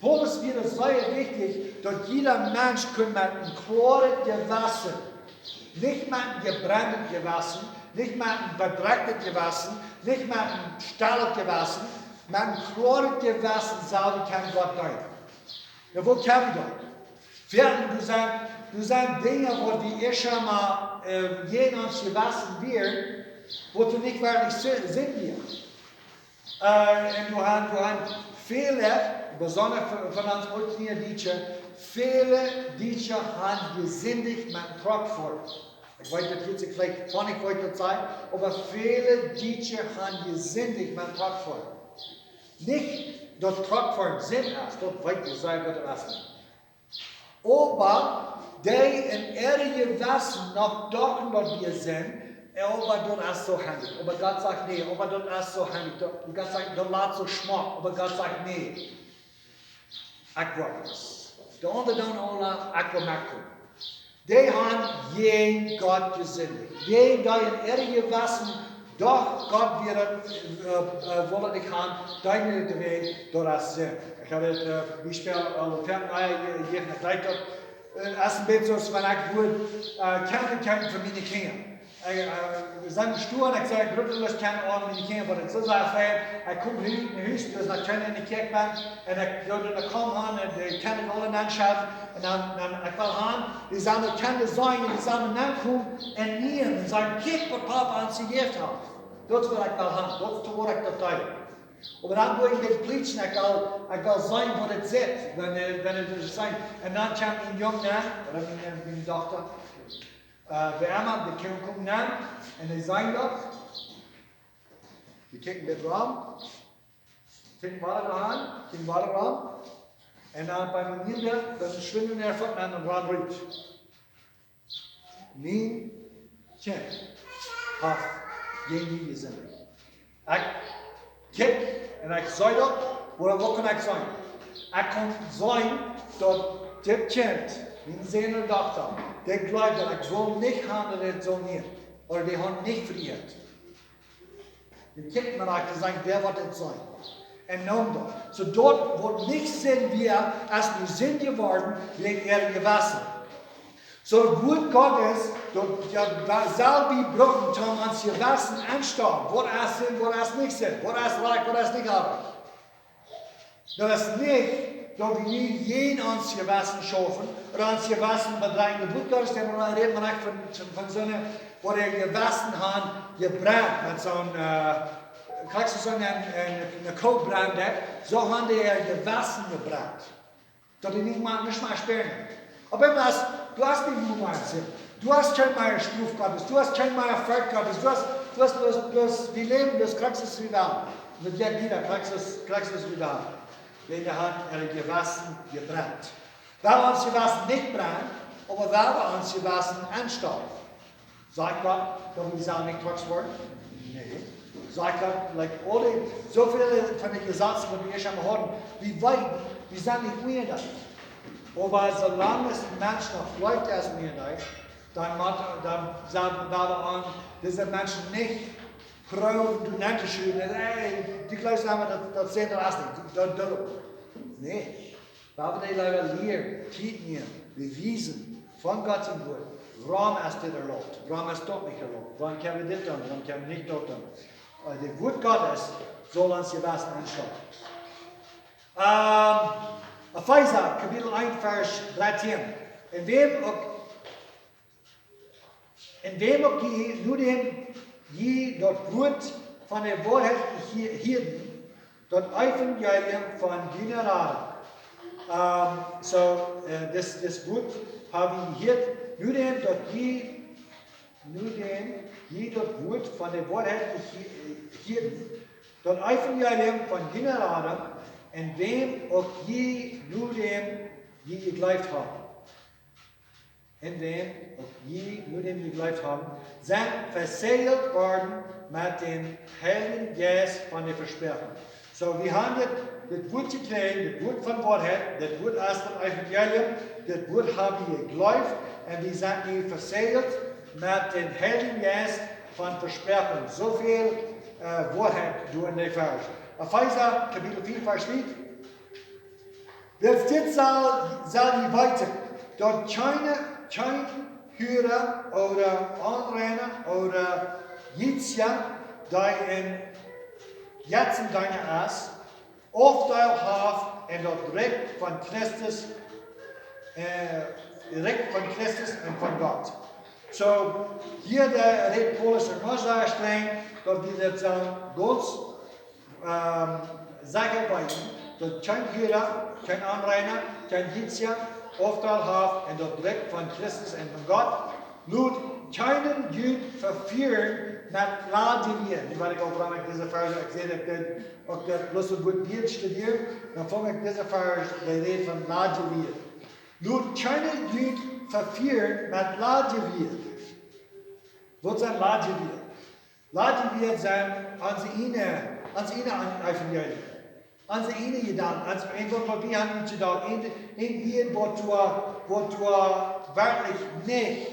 Paulus wia daut sea wichtich, daut jieda Mensch kunn met een kloaret Jewessen, nich met een jebrendet Jewessen, nich met een bedrekjtet Jewessen, nich met een stollet Jewessen, Met een kloaret Jewessen sell wie kjennen Gott deenen. Jo, woo kjenn wie daut? Wie haben, doa sent, doa sent Dinja, waut wie ieescht emol, äh, jäajen ons Jewessen wieren, waut wie nich werkjlich si-, sindjen. Äh, un doa han, doa han väle, besonda von, von ons Ooltkolonia Dietsche, väle Dietsche han jesindicht met Truck foaren. Ekj weet, daut hieet sikj veleicht funny, ekj weet, daut sajen, oba väle Dietsche han jesindicht met Truck foaren. Nich daut Truck foaren Sind es, daut weet wie sea goot, daut es nich. Oba dee en äa Jewessen noch dochten, daut wia Sind, oba daut es soo henjich. Oba Gott sajcht nä, oba daut es soo henjich. Daut, Gott sajcht, daut lat soo schmock, oba Gott sajcht nä. Ekj woa daut. De aundre doonen aula, ekj woa metkomen. Dee han jäajen Gott jesindicht. Jäajen dee en äa Jewessen, doch Gott wia daut, äh, äh, wull daut nich han, dee wia de Wajch, daut es Sind. Ekj hab daut, äh, Biespel aul foaken jejäft, ekj weet daut, äh, es een bät soo aus wan ekj wudd, äh, Kjinja kjeepen fa miene Kjinja. Ekj, äh, wie sent em Stua un ekj saj, ekj wudd Lust haben, aun miene Kjinja waut to sajen. Ekj kom hia no Hus, doa es noch kjeena en de Kjoakj benn. Un ekj go doa no Kom han un dee kjennen aula nenschaufen. Un dan, dan, ekj well han, dee sellen daut kjennen seenen, dee sellen nenkomen un nämen un sajen, kjikj waut Papa ons jejäft haft. Daut es waut ekj well han, daut es to waut ekj daut doo. Oba dan wudd ekj dit pleachen, ekj well, ekj well seenen waut et sitt, wan, äh, wan et es sennen. Un dan kjeem een Jung nenn, ooda miene, miene Dochta, äh, bie Emma, dee kjeem, kjeem nenn, un dee sach daut, dee kjikjt daut rom, kjikjt wada han, kjikjt wada rom, un dan biem Enj, dan schwind hee fort un dan rand rut. Mien Kjint haft jäajen mie jesindicht. Ekj kjikj un ekj sach daut, woo, woo kaun ekj seenen? Ekj kaun seenen daut dit Kjint, mien Sän ooda Dochta, dee jleeft daut ekj wull nich han daut et saul nämen, ooda dee haud nich vejäft. Dee kjikjt mau, ekj saj, wäa woat et sennen? Un neem daut. Soo daut waut nich Sind wia, es nu Sind jeworden, wäajen äa Jewessen. Soo daut Wuat Gottes, daut, jo, daut sell wie brucken, om ons Jewessen auntostonen. Waut es Sind, waut es nich Sind, waut es rajcht, waut es nich rajcht. Daut es nich, daut wie nu jäajen ons Jewessen schaufen, ooda ons Jewessen bedroagen. Daut Wuat Gottes, dee rät mau von, von, von soone, waut äa Jewessen haft jebrent, met soon, äh, kjikj soo soon, een, een, een Koop brennt, soo haft äa Jewessen jebrent. Daut dee nich mea, nich mea spieren. Opp eemol es, du hast nich mea Sind. Du hast kjeen mea Strof Gottes. Du hast kjeen mea Furcht Gottes. Du hast, du hast, du hast, du hast, dien Läwen, du hast Christus Rebell. Daut jeit wieda, Christus, Christus Rebell. Wäajen dee haft äa Jewessen jebrent. Wie haben ons Jewessen nich brennen, oba wie haben ons Jewessen aunjestonen. Sajcht Gott, daut wie sellen nich Trucks foaren? Nä. Sajcht Gott, like, aul dee, soo väl von de Jesazen, waut wie ieescht emol hauden, wie weeten, wie sent nich unja daut. Oba soo lang aus een Mensch noch jleeft, hee es unja daut, dan mott, dan sent wie aun dise Menschen nich proowen, doa nenn to schuwen, hey, du jleefst emol daut, daut Sind, daut es nich, daut, daut, nä. Wie haben dee leewa lieren, Tiet nämen, bewiesen, von Gott sien Wuat, wuarom es dit erlaubt, wuarom es daut nich erlaubt, wuarom kjenn wie dit doonen, wuarom kjenn wie nich daut doonen. Äh, daut Wuat Gottes saul ons Jewessen aunjestonen. Ähm, Efeesa, Kapitel eent, Varsch dartieen. Un wäm uk En wäm uk jie, nodäm jie daut Wuat von de Woarheit jehie-, hieeden, daut Evangelium von june Radunk. Ähm, soo, äh, daut, daut Wuat hab wie jehieet, nodäm daut jie, nodäm jie daut Wuat von de Woarheit jehie-, hieeden, daut Evangelium von june Radunk, en wäm uk jie, nodäm jie jejleeft haben. En wäm uk jie, nodäm jie jejleeft haben, sent vesäajelt worden met dän Heiljen Jeist von de Vesproakunk. Soo, wie haben dit, dit Wuat jekjräajen, dit Wuat von Woarheit, dit Wuat es daut Evangelium, dit Wuat hab wie jejleeft, un wie sent nu vesäajelt met dän Heiljen Jeist von Vesproakunk. Soo väl, äh, Woarheit doa en dee Varsch. Efeesa, Kapitel vea, Varsch fiew. Wiels dit sell, sell jie weeten, daut kjeene, kjeen Hura ooda Onreina ooda Jietsja, dee en, Jetztendinja es, aufdeelhaft en daut Rikj von Christus, äh, Rikj von Christus un von Gott. So, hia de Räd Paulus un Mose strenj, daut wie daut soo gaunz, ähm, secha weeten, daut kjeen Huda, kjeen Onreina, kjeen Jietsja, aufdeelhaft en daut Rikj von Christus un von Gott. Lot kjeenen junt vefieren met ladje Wieed. Nu weet ekj uk, wuarom ekj dise Varsch, ekj säd, ekj deed uk daut bloos een Wuat Wieed studieren, dan funk ekj dise Varsch, dee räd von ladje Wieed. Lot kjeenen junt vefieren met ladje Wieed. Waut sent ladje Wieed? Ladje Wieed sent onse ieejne, onse ieejne Evangelium. Onse ieejne Jedanken, onse, een Wuat, waut wie haben jedocht, een, een Wieed, waut doa, waut doa werkjlich nich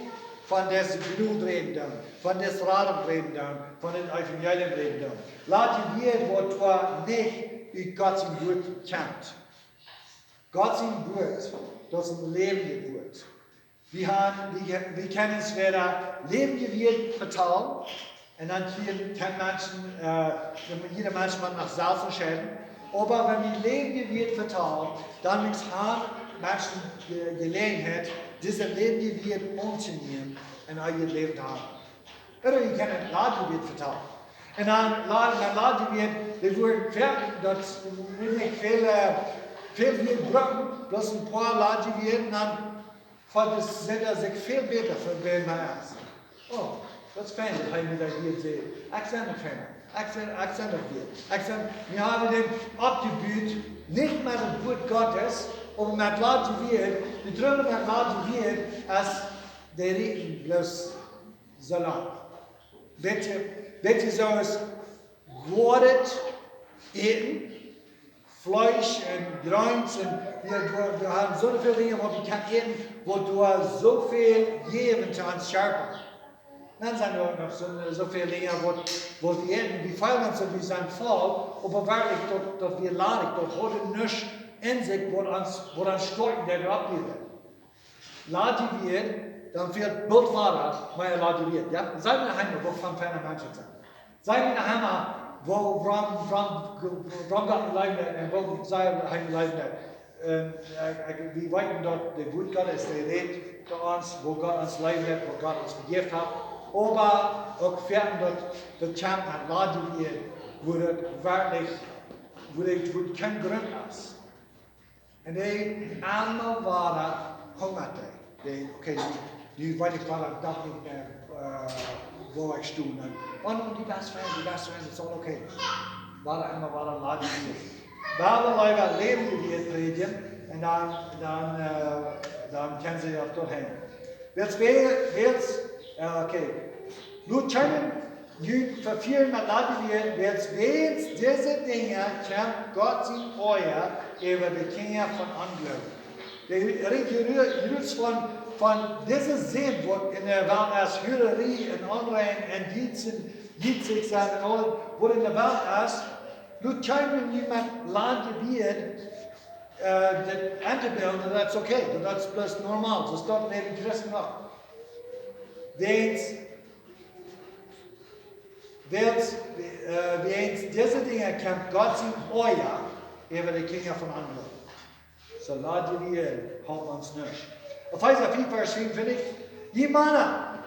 von dise Jnod räden deit, von dise Radunk räden deit, von daut Evangelium räden deit. Ladje Wieed, waut doa nich ut Gott sien Wuat kjemt. Gott sien Wuat, daut es een läwendjet Wuat. Wie haben, wie, wie kjennen ons wada läwendje Wieed vetalen. Un dan hia kjennen Menschen, äh, jieda Mensch mott noch selfst entscheiden. Oba wan wie läwendje Wieed vetalen, dan mott haben Menschen de Jeläajenheit, dise läwendje Wieed auntonämen un äa Läwen to haben. Ooda jie kjennen ladje Wieed vetalen. Un dan la-, met ladje Wieed, dee woaren foaken, daut wie nich väl, äh, väl Wieed brucken, bloos een poa ladje Wieed, un dan felt sikj daut väl bäta fa wäm hee es. Oh, daut es fein, daut hee mie daut Wieed sajcht. Ekj sie een Feina. Ekj sie, ekj sie daut Wieed. Ekj sie, wie haben dän oppjebut, nich met daut Wuat Gottes, oba met ladje Wieed, wie trunnen met ladje Wieed, aus dee räden bloos soo lang. Bät, bät soo aus godet Äten, Fleesch un Jreens un wie, wie, wie haben soo väl Dinja, waut wie kjennen äten, waut doa soo väl jäwen to ons Kjarpa. Dan sent doa noch soo, soo väl Dinja, waut, waut wie äten, wie feelen ons, wie sent voll, oba werkjlich daut, daut wie ladich, daut haft nuscht en sikj, waut ons, waut ons stoakjen deit oppbliewen. Ladje Wieed, dan fält boolt wada, mau ladje Wieed, jo? Saj mie eemol, waut fa feine Menschen sent. Saj mie eemol, woo, wuarom, wuarom, wuarom Gott leeft un woo see leeft. Un, äh, ekj, wie weeten daut daut Wuat Gottes, dee rät to ons, woo Gott ons leeft, waut Gott ons vejäft haft. Oba uk foaken daut, daut kjemt met ladje Wieed, wua daut werkjlich, wua daut, wua daut kjeen Grunt es. Un dee emma wada hungat dee. Dee, okay, nu, nu weet ekj wada doch nich mea, äh, wua ekj stond. Un, oh, no, du best fein, du best fein, it's all okay. Wada emma wada ladje Wieed. Wada leewa läwendje Wieed prädjen un dan, dan, äh, dan kjennen see uk doahan. Wiels, wiels, äh, okay. Lot kjeenen junt vefieren met ladje Wieed, wiels wäajens dise Dinja kjemt Gott sien Oaja äwa de Kjinja von Onjloowen. Dee rät hia, hia von, von dise Sind, waut en de Welt es, Hurarie un Onrein un Jietsen, Jietsichs un aul, waut en de Welt es, lot kjeenen junt met ladje Wieed, äh, daut entobilden, daut es okay, daut es bloos normal, soo es daut en Christen uk. Wäajens, wäajens, äh, wäajens dise Dinja kjemt Gott sien Oaja äwa de Kjinja von Onjloowen. Soo ladje Wieed halpt ons nuscht. Efeesa vea, Varsch vea un veatich. Jie Mana,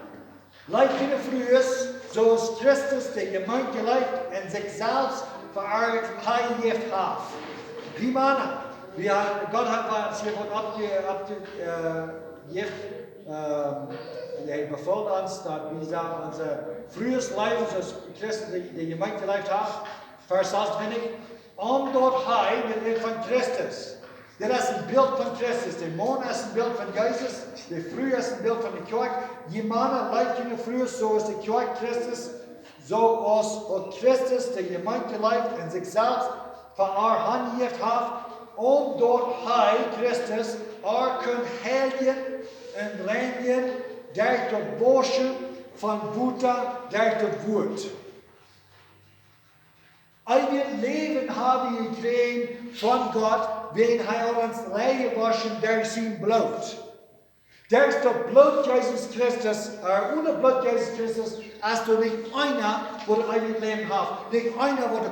leeft june Frues, soo aus Christus de Jemeent jeleeft un sikj selfst fa äa hanjejäft haft. Jie Mana, wie ha-, Gott haft ons hia waut oppje-, oppje-, äh, jejäft, ähm, un hee befält ons, daut wie sellen onse Frues leewen, soo aus Christus de, de Jemeent jeleeft haft. Varsch sasuntwintich. Om daut hee, dit rät von Christus. Dit es een Bilt von Christus. De Maun es een Bilt von Jesus. De Fru es een Bilt von de Kjoakj. Jie Mana, leeft june Frues, soo aus de Kjoakj Christus, soo aus uk Christus de Jemeent jeleeft un sikj selfst fa äa hanjejäft haft, om daut hee, Christus, äa kunn heiljen un reinjen derch daut Wauschen von Wota derch daut Wuat. Eewjet Läwen hab wie jekjräajen von Gott, wiels hee haft ons rein jewoschen derch sien Bloot. Derch daut Bloot Jesus Christus, äh, onen Bloot Jesus Christus, es doa nich eena, waut eewjet Läwen haft, nich eena, waut de